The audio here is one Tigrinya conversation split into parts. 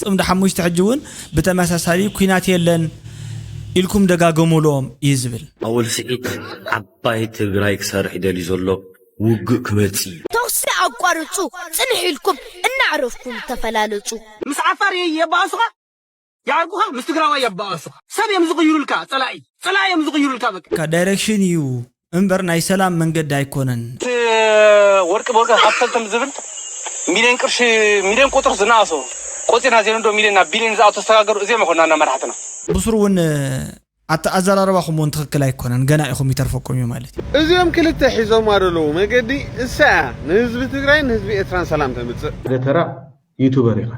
ጥቕምቲ ሓሙሽተ ሕጂ እውን ብተመሳሳሊ ኲናት የለን ኢልኩም ደጋገሙሎም እዩ ዝብል። ኣወል ስዒድ ዓባይ ትግራይ ክሰርሕ ይደልዩ ዘሎ ውግእ ክመጽእ እዩ። ተኹሲ ኣቋርጹ፣ ጽንሕ ኢልኩም እናዕረፍኩም ተፈላለጹ። ምስ ዓፋር የባእሱኻ፣ ይዓርቁኻ፣ ምስ ትግራዋይ የባእሱኻ። ሰብ እዮም ዝቕይሩልካ፣ ጸላኢ ጸላኢ እዮም ዝቕይሩልካ። በቃ ካ ዳይሬክሽን እዩ እምበር ናይ ሰላም መንገዲ ኣይኮነን። ወርቂ ቦርጋ ሃብተልተም ዝብል ሚሊዮን ቅርሺ፣ ሚሊዮን ቁጥር ዝነኣሶ ቆፂና ዜን እንዶ ሚሊዮን ናብ ቢሊዮን ዝኣቶ ዝተጋገሩ እዚኦም ይኾንና መራሕትና። ብስሩ እውን ኣተ ኣዘራርባኹም እውን ትኽክል ኣይኮነን፣ ገና ኢኹም ይተርፈኩም እዩ ማለት እዩ። እዚኦም ክልተ ሒዞም ኣለዉ መገዲ እሳ ንህዝቢ ትግራይን ንህዝቢ ኤርትራን ሰላም ተምፅእ። ሓደ ተራ ዩቱበር ኢኻ።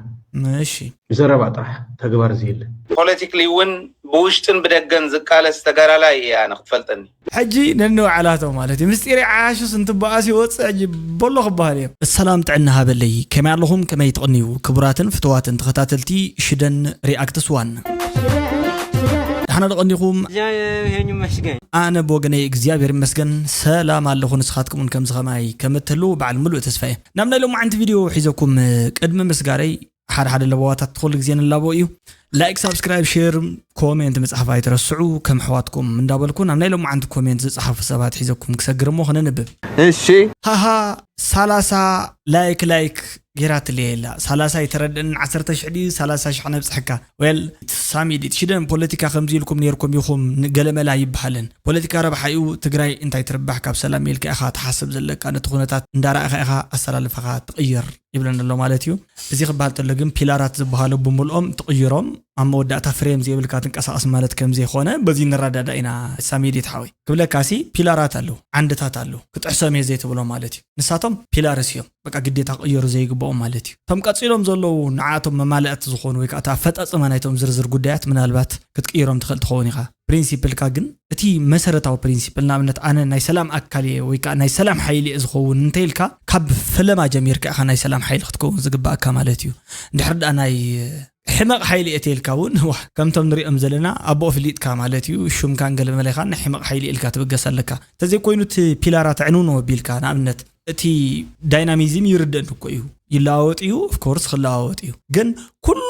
እሺ ብዘረባ ጥራሕ ተግባር ዝየለ። ፖለቲክሊ እውን ብውሽጥን ብደገን ዝቃለስ ተጋዳላይ እየ ኣነ ክትፈልጠኒ። ሕጂ ነንባዕላቶም ማለት እዩ ምስጢር ዓያሹስ እንትበኣስ ይወፅእ ሕጂ በሎ ክበሃል እዮም። ሰላም ጥዕና ሃበለይ፣ ከመይ ኣለኹም? ከመይ ትቕንዩ? ክቡራትን ፍትዋትን ተኸታተልቲ ሽደን ሪኣክትስ ዋን፣ ደሓና ዶ ቀኒኹም? ይመስገን። ኣነ ብወገነይ እግዚኣብሔር ይመስገን ሰላም ኣለኹ። ንስኻትኩም እውን ከምዚ ከማይ ከም እትህልዉ በዓል ምሉእ ተስፋ እየ። ናብ ናይ ሎማዓንቲ ቪድዮ ሒዘኩም ቅድሚ ምስጋረይ ሓደ ሓደ ለበዋታት ኩሉ ግዜ ንላቦ እዩ። ላይክ፣ ሳብስክራይብ፣ ሼር፣ ኮሜንት ምጽሓፍ ኣይትረስዑ። ከም ኣሕዋትኩም እንዳበልኩ ናብ ናይ ሎማዓንቲ ኮሜንት ዝጸሓፉ ሰባት ሒዘኩም ክሰግር እሞ ከነንብብ። እሺ ሃሃ ሳላሳ ላይክ ላይክ ጌራትለይ የላ። ሳላሳ ኣይተረድእን፣ ዓሰርተ ሽሕ ድዩ ሳላሳ ሽሕ ነብጽሕካ? ዌል ሳሚ ዲት ሽደን ፖለቲካ ከምዚ ኢልኩም ኔርኩም ኢኹም ንገለመላ ይበሃልን። ፖለቲካ ረብሓ እዩ። ትግራይ እንታይ ትርባሕ ካብ ሰላም ኢልካ ኢኻ ትሓስብ ዘለካ። ነቲ ኩነታት እንዳረኣኻ ኢኻ ኣሰላልፋኻ ትቕይር ይብለና ኣሎ ማለት እዩ። እዚ ክበሃል ተሎ ግን ፒላራት ዝበሃሉ ብምልኦም ትቕይሮም ኣብ መወዳእታ ፍሬም ዘይብልካ ትንቀሳቐስ ማለት ከም ዘይኮነ በዚ ንረዳዳ ኢና። ሳሚ ዲት ሓወይ ክብለካሲ ፒላራት ኣለዉ፣ ዓንድታት ኣለዉ፣ ክጥሕሶም እየ ዘይትብሎ ማለት እዩ። ንሳቶም ፒላርስ እዮም፣ በቃ ግዴታ ክቕየሩ ዘይግብኦም ማለት እዩ። እቶም ቀጺሎም ዘለዉ ንዓቶም መማልእቲ ዝኾኑ ወይ ከዓ እቲ ኣፈጻጽማ ናይቶም ዝርዝር ጉዳያት ምናልባት ክትቅይሮም ትኽእል ትኸውን ኢኻ። ፕሪንሲፕልካ ግን እቲ መሰረታዊ ፕሪንሲፕል ንኣብነት ኣነ ናይ ሰላም ኣካል እየ ወይ ከዓ ናይ ሰላም ሓይሊ እየ ዝኸውን እንተኢልካ ካብ ፈለማ ጀሚርካ ኢኻ ናይ ሰላም ሓይሊ ክትከውን ዝግባእካ ማለት እዩ። እንድሕር ደኣ ናይ ሕመቕ ሓይሊ እየ ተኢልካ እውን ዋሕ ከምቶም ንሪኦም ዘለና ኣቦ ኣፍሊጥካ ማለት እዩ። ሹምካን ገለ መለኻን ናይ ሕመቕ ሓይሊ ኢልካ ትብገስ ኣለካ። እንተዘይኮይኑ እቲ ፒላራት ኣዕንውንው ኣቢልካ ንኣብነት እቲ ዳይናሚዝም ይርደን እኮ እዩ፣ ይለዋወጥ እዩ፣ ኦፍኮርስ ክለዋወጥ እዩ። ግን ኩሉ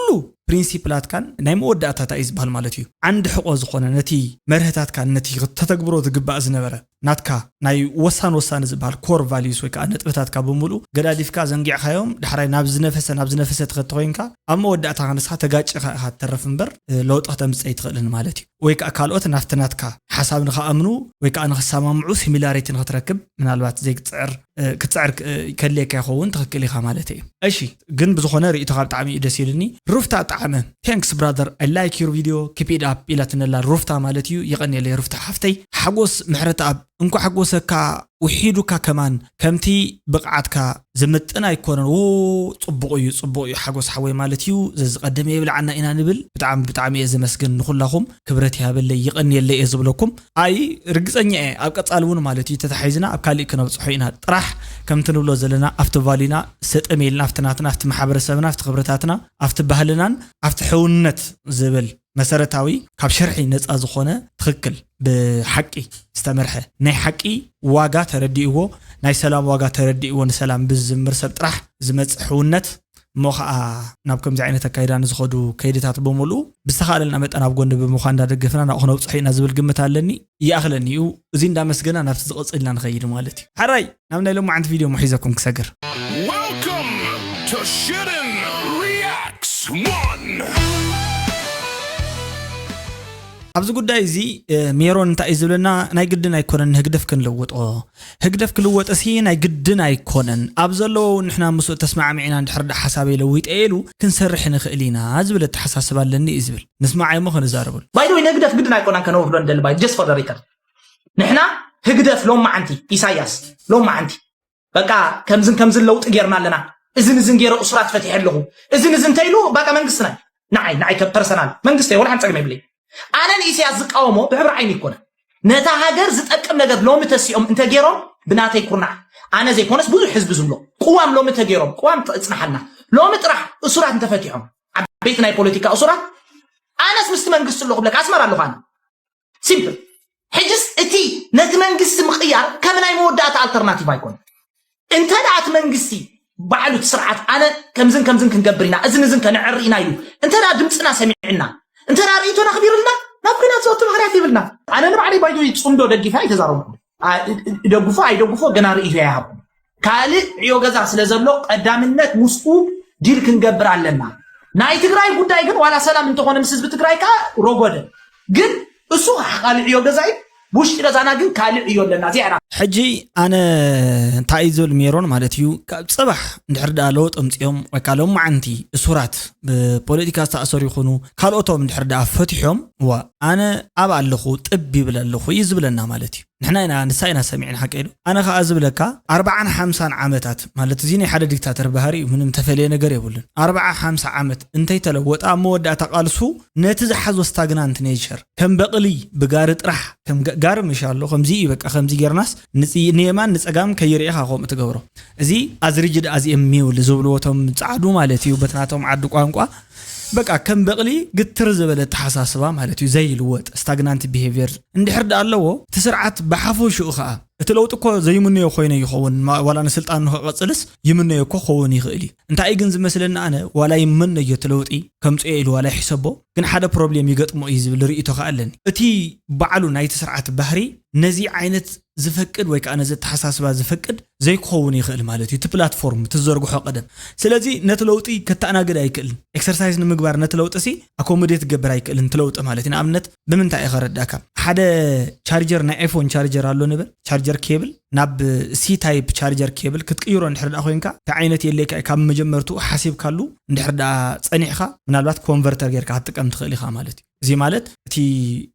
ፕሪንሲፕላትካን ናይ መወዳእታታ እዩ ዝበሃል ማለት እዩ። ዓንዲ ሕቆ ዝኾነ ነቲ መርህታትካን ነቲ ክተተግብሮ ዝግባእ ዝነበረ ናትካ ናይ ወሳን ወሳኒ ዝበሃል ኮር ቫሊዩስ ወይ ከዓ ነጥብታትካ ብምሉእ ገዳዲፍካ ዘንጊዕካዮም ዳሕራይ ናብ ዝነፈሰ ናብ ዝነፈሰ ትኸቲ ኮይንካ ኣብ መወዳእታ ንስኻ ተጋጭኻ ኢኻ ትተረፍ እምበር ለውጢ ክተምፅእ ኣይትኽእልን ማለት እዩ። ወይ ከዓ ካልኦት ናብቲ ናትካ ሓሳብ ንክኣምኑ ወይ ከዓ ንክሰማምዑ ሲሚላሪቲ ንክትረክብ ምናልባት ዘይክፅዕር ክትፅዕር ከድልየካ ይኸውን። ትኽክል ኢኻ ማለት እዩ። እሺ ግን ብዝኾነ ርእይቶኻ ብጣዕሚ እዩ ደስ ኢሉኒ። ሩፍታ ጣዕመ thanks brother I like your video keep it up ኢላትነላ ሩፍታ ማለት እዩ። የቐንየለይ ሩፍታ ሓፍተይ። ሓጎስ ምሕረተኣብ እንኳዕ ሓጎሰካ ውሒዱካ ከማን ከምቲ ብቕዓትካ ዝምጥን ኣይኮነን። ዎ ፅቡቕ እዩ ፅቡቕ እዩ ሓጎስ ሓወይ ማለት እዩ። ዘዝቐደመ የብልዓና ኢና ንብል። ብጣዕሚ ብጣዕሚ እየ ዘመስግን ንኹላኹም ክብረት ይሃበለይ ይቐንየለይ እየ ዝብለኩም። ኣይ ርግፀኛ እየ ኣብ ቀፃሊ እውን ማለት እዩ ተታሒዝና ኣብ ካሊእ ክነብፅሖ ኢና ጥራሕ ከምቲ ንብሎ ዘለና ኣብቲ ቫሉና ሰጠም ኢልና ኣብቲ ናትና ኣብቲ ማሕበረሰብና ኣብቲ ክብርታትና ኣብቲ ባህልናን ኣብቲ ሕውነት ዝብል መሰረታዊ ካብ ሸርሒ ነፃ ዝኾነ ትኽክል ብሓቂ ዝተመርሐ ናይ ሓቂ ዋጋ ተረዲእዎ ናይ ሰላም ዋጋ ተረዲእዎ ንሰላም ብዝዝምር ሰብ ጥራሕ ዝመፅእ ሕውነት እሞ ኸዓ ናብ ከምዚ ዓይነት ኣካይዳ ንዝኸዱ ከይድታት ብምሉኡ ብዝተኻእለልና መጠን ኣብ ጎኒ ብምዃን እንዳደገፍና ናብኡ ክነብፅሖ ኢና ዝብል ግምት ኣለኒ። ይኣኽለኒ እዩ። እዚ እንዳመስገና ናብቲ ዝቐፅልና ንኸይድ ማለት እዩ። ሓራይ ናብ ናይ ሎማዓንቲ ቪድዮ ሞ ሒዘኩም ክሰግር። Welcome to Shootin' Reacts One. ኣብዚ ጉዳይ እዚ ሜሮን እንታይ እዩ ዝብለና? ናይ ግድን ኣይኮነን ህግደፍ ክንልውጦ። ህግደፍ ክልወጥሲ ናይ ግድን ኣይኮነን። ኣብ ዘለዎ ንሕና ምስኡ ተስማዕሚዕና እንድሕር ደኣ ሓሳበይ ለዊጠ ኢሉ ክንሰርሕ ንኽእል ኢና ዝብል ኣተሓሳስባ ኣለኒ እዩ ዝብል። ንስማዓይ እሞ ክንዛረበሉ። ባይደወይ ንህግደፍ ግድን ኣይኮነን ከነውርዶ ንደሊ ባይ just for the record ንሕና ህግደፍ ሎማዓንቲ ኢሳያስ ሎማዓንቲ በቃ ከምዝን ከምዝን ለውጢ ጌርና ኣለና እዝን እዝን ጌረ እሱራት ፈቲሐ ኣለኹ እዝን እዝን እንተኢሉ በቃ መንግስትና ንዓይ ንዓይ ከም ፐርሰናል መንግስቲ ወላ ሓንቲ ጸገም የብለይ ኣነ ንኢሳያስ ዝቃወሞ ብሕብሪ ዓይኒ ይኮነ ነታ ሃገር ዝጠቅም ነገር ሎሚ ተሲኦም እንተጌሮም ብናተይ ኩርናዕ ኣነ ዘይኮነስ ብዙሕ ህዝቢ ዝብሎ ቅዋም ሎሚ ተጌሮም ቅዋም ትጽናሓልና ሎሚ ጥራሕ እሱራት እንተፈቲሖም ዓበይቲ ናይ ፖለቲካ እሱራት ኣነስ ምስቲ መንግስቲ ኣለኹ ብለካ ኣስመራ ኣለኹ ኣነ ሲምፕል ሕጅስ እቲ ነቲ መንግስቲ ምቕያር ከም ናይ መወዳእታ ኣልተርናቲቭ ኣይኮነ እንተ ደኣ እቲ መንግስቲ ባዕሉ እቲ ስርዓት ኣነ ከምዝን ከምዝን ክንገብር ኢና፣ እዝን እዝን ከነዕሪ ኢና ኢሉ እንተ ደኣ ድምፅና ሰሚዕና፣ እንተ ደኣ ርእይቶና ኣኽቢሩልና፣ ናብ ኲናት ዘእቱ ምኽንያት የብልና። ኣነ ንባዕለይ ባይዶ ጽምዶ ደጊፈ ኣይተዛረብኩ። ኣ- እ- እ- እደግፎ ኣይደግፎ ገና ርእይቶ ይሃብ። ካልእ ዕዮ ገዛ ስለ ዘሎ ቀዳምነት ምስኡ ዲል ክንገብር ኣለና። ናይ ትግራይ ጉዳይ ግን ዋላ ሰላም እንተኾነ ምስ ህዝቢ ትግራይ ከዓ ረጎደ። ግን እሱ ካልእ ዕዮ ገዛ እዩ። ብውሽጢ ገዛና ግን ካልእ ዕዮ ኣለና። እዚኣ ኢና። ሕጂ ኣነ እንታይ እዩ ዝብል ሜሮን ማለት እዩ፣ ካብ ፅባሕ እንድሕር ደኣ ለውጢ ኣምፅኦም ወይ ከዓ ሎማዓንቲ እሱራት ብፖለቲካ ዝተኣሰሩ ይኹኑ ካልኦቶም እንድሕር ደኣ ፈቲሖም፣ ዋ ኣነ ኣብ ኣለኹ ጥብ ይብል ኣለኹ እዩ ዝብለና ማለት እዩ። ንሕና ኢና ንሳ ኢና ሰሚዕና ሓቂ ኢሉ። ኣነ ከዓ ዝብለካ ኣርባዓን ሓምሳን ዓመታት ማለት እዚ ናይ ሓደ ዲክታተር ባህሪ እዩ። ምንም ተፈለየ ነገር የብሉን። ኣርባዓ ሓምሳ ዓመት እንተይተለወጠ ኣብ መወዳእታ ቃልሱ ነቲ ዝሓዞ ስታግናንት ኔቸር ከም በቕሊ ብጋሪ ጥራሕ ከም ጋ- ጋሪ ምሽ ኣሎ ከምዚ እዩ በቃ ከምዚ ጌርናስ ንጽ- ንየማን ንጸጋም ከይርኢኻ ከምኡ ትገብሮ። እዚ ኣዝሪጅድ ኣዝኤም ሚውል ዝብልዎ እቶም ጻዕዱ ማለት እዩ በትናቶም ዓዲ ቋንቋ በቃ ከም በቕሊ ግትር ዝበለ ኣተሓሳስባ ማለት እዩ ዘይልወጥ ስታግናንት ቢሄቪየር እንድሕር ደኣ ኣለዎ እቲ ስርዓት ብሓፈሽኡ ኸኣ እቲ ለውጢ እኮ ዘይምነዮ ኮይነ ይኸውን ማ- ዋላ ንስልጣኑ ክቐጽልስ ይምነዮ እኮ ክኸውን ይኽእል እዩ እንታይ እዩ ግን ዝመስለኒ ኣነ ዋላ ይመነዮ እቲ ለውጢ ከምፅኦ ኢሉ ዋላ ይሕሰቦ ግን ሓደ ፕሮብሌም ይገጥሞ እዩ ዝብል ርእይቶ ከዓ ኣለኒ እቲ ባዕሉ ናይቲ ስርዓት ባህሪ ነዚ ዓይነት ዝፈቅድ ወይ ከዓ ነዚ ኣተሓሳስባ ዝፈቅድ ዘይክኸውን ይኽእል ማለት እዩ እቲ ፕላትፎርም እቲ ዝዘርግሖ ቀደም ስለዚ ነቲ ለውጢ ከተኣናግድ ኣይክእልን ኤክሰርሳይዝ ንምግባር ነቲ ለውጢ ሲ ኣኮሞዴት ክገብር ኣይክእልን እቲ ለውጢ ማለት እዩ ንኣብነት ብምንታይ እዩ ከረዳእካ ሓደ ቻርጀር ናይ ኣይፎን ቻርጀር ኣሎ ንብል ቻርጀር ኬብል ናብ ሲ ታይፕ ቻርጀር ኬብል ክትቅይሮ እንድሕር ደኣ ኮይንካ እንታይ ዓይነት የድልየካ እዩ ካብ መጀመርትኡ ሓሲብካሉ እንድሕር ደኣ ጸኒሕካ ምናልባት ኮንቨርተር ጌርካ ክትጥቀም ትኽእል ኢኻ ማለት እዩ እዚ ማለት እቲ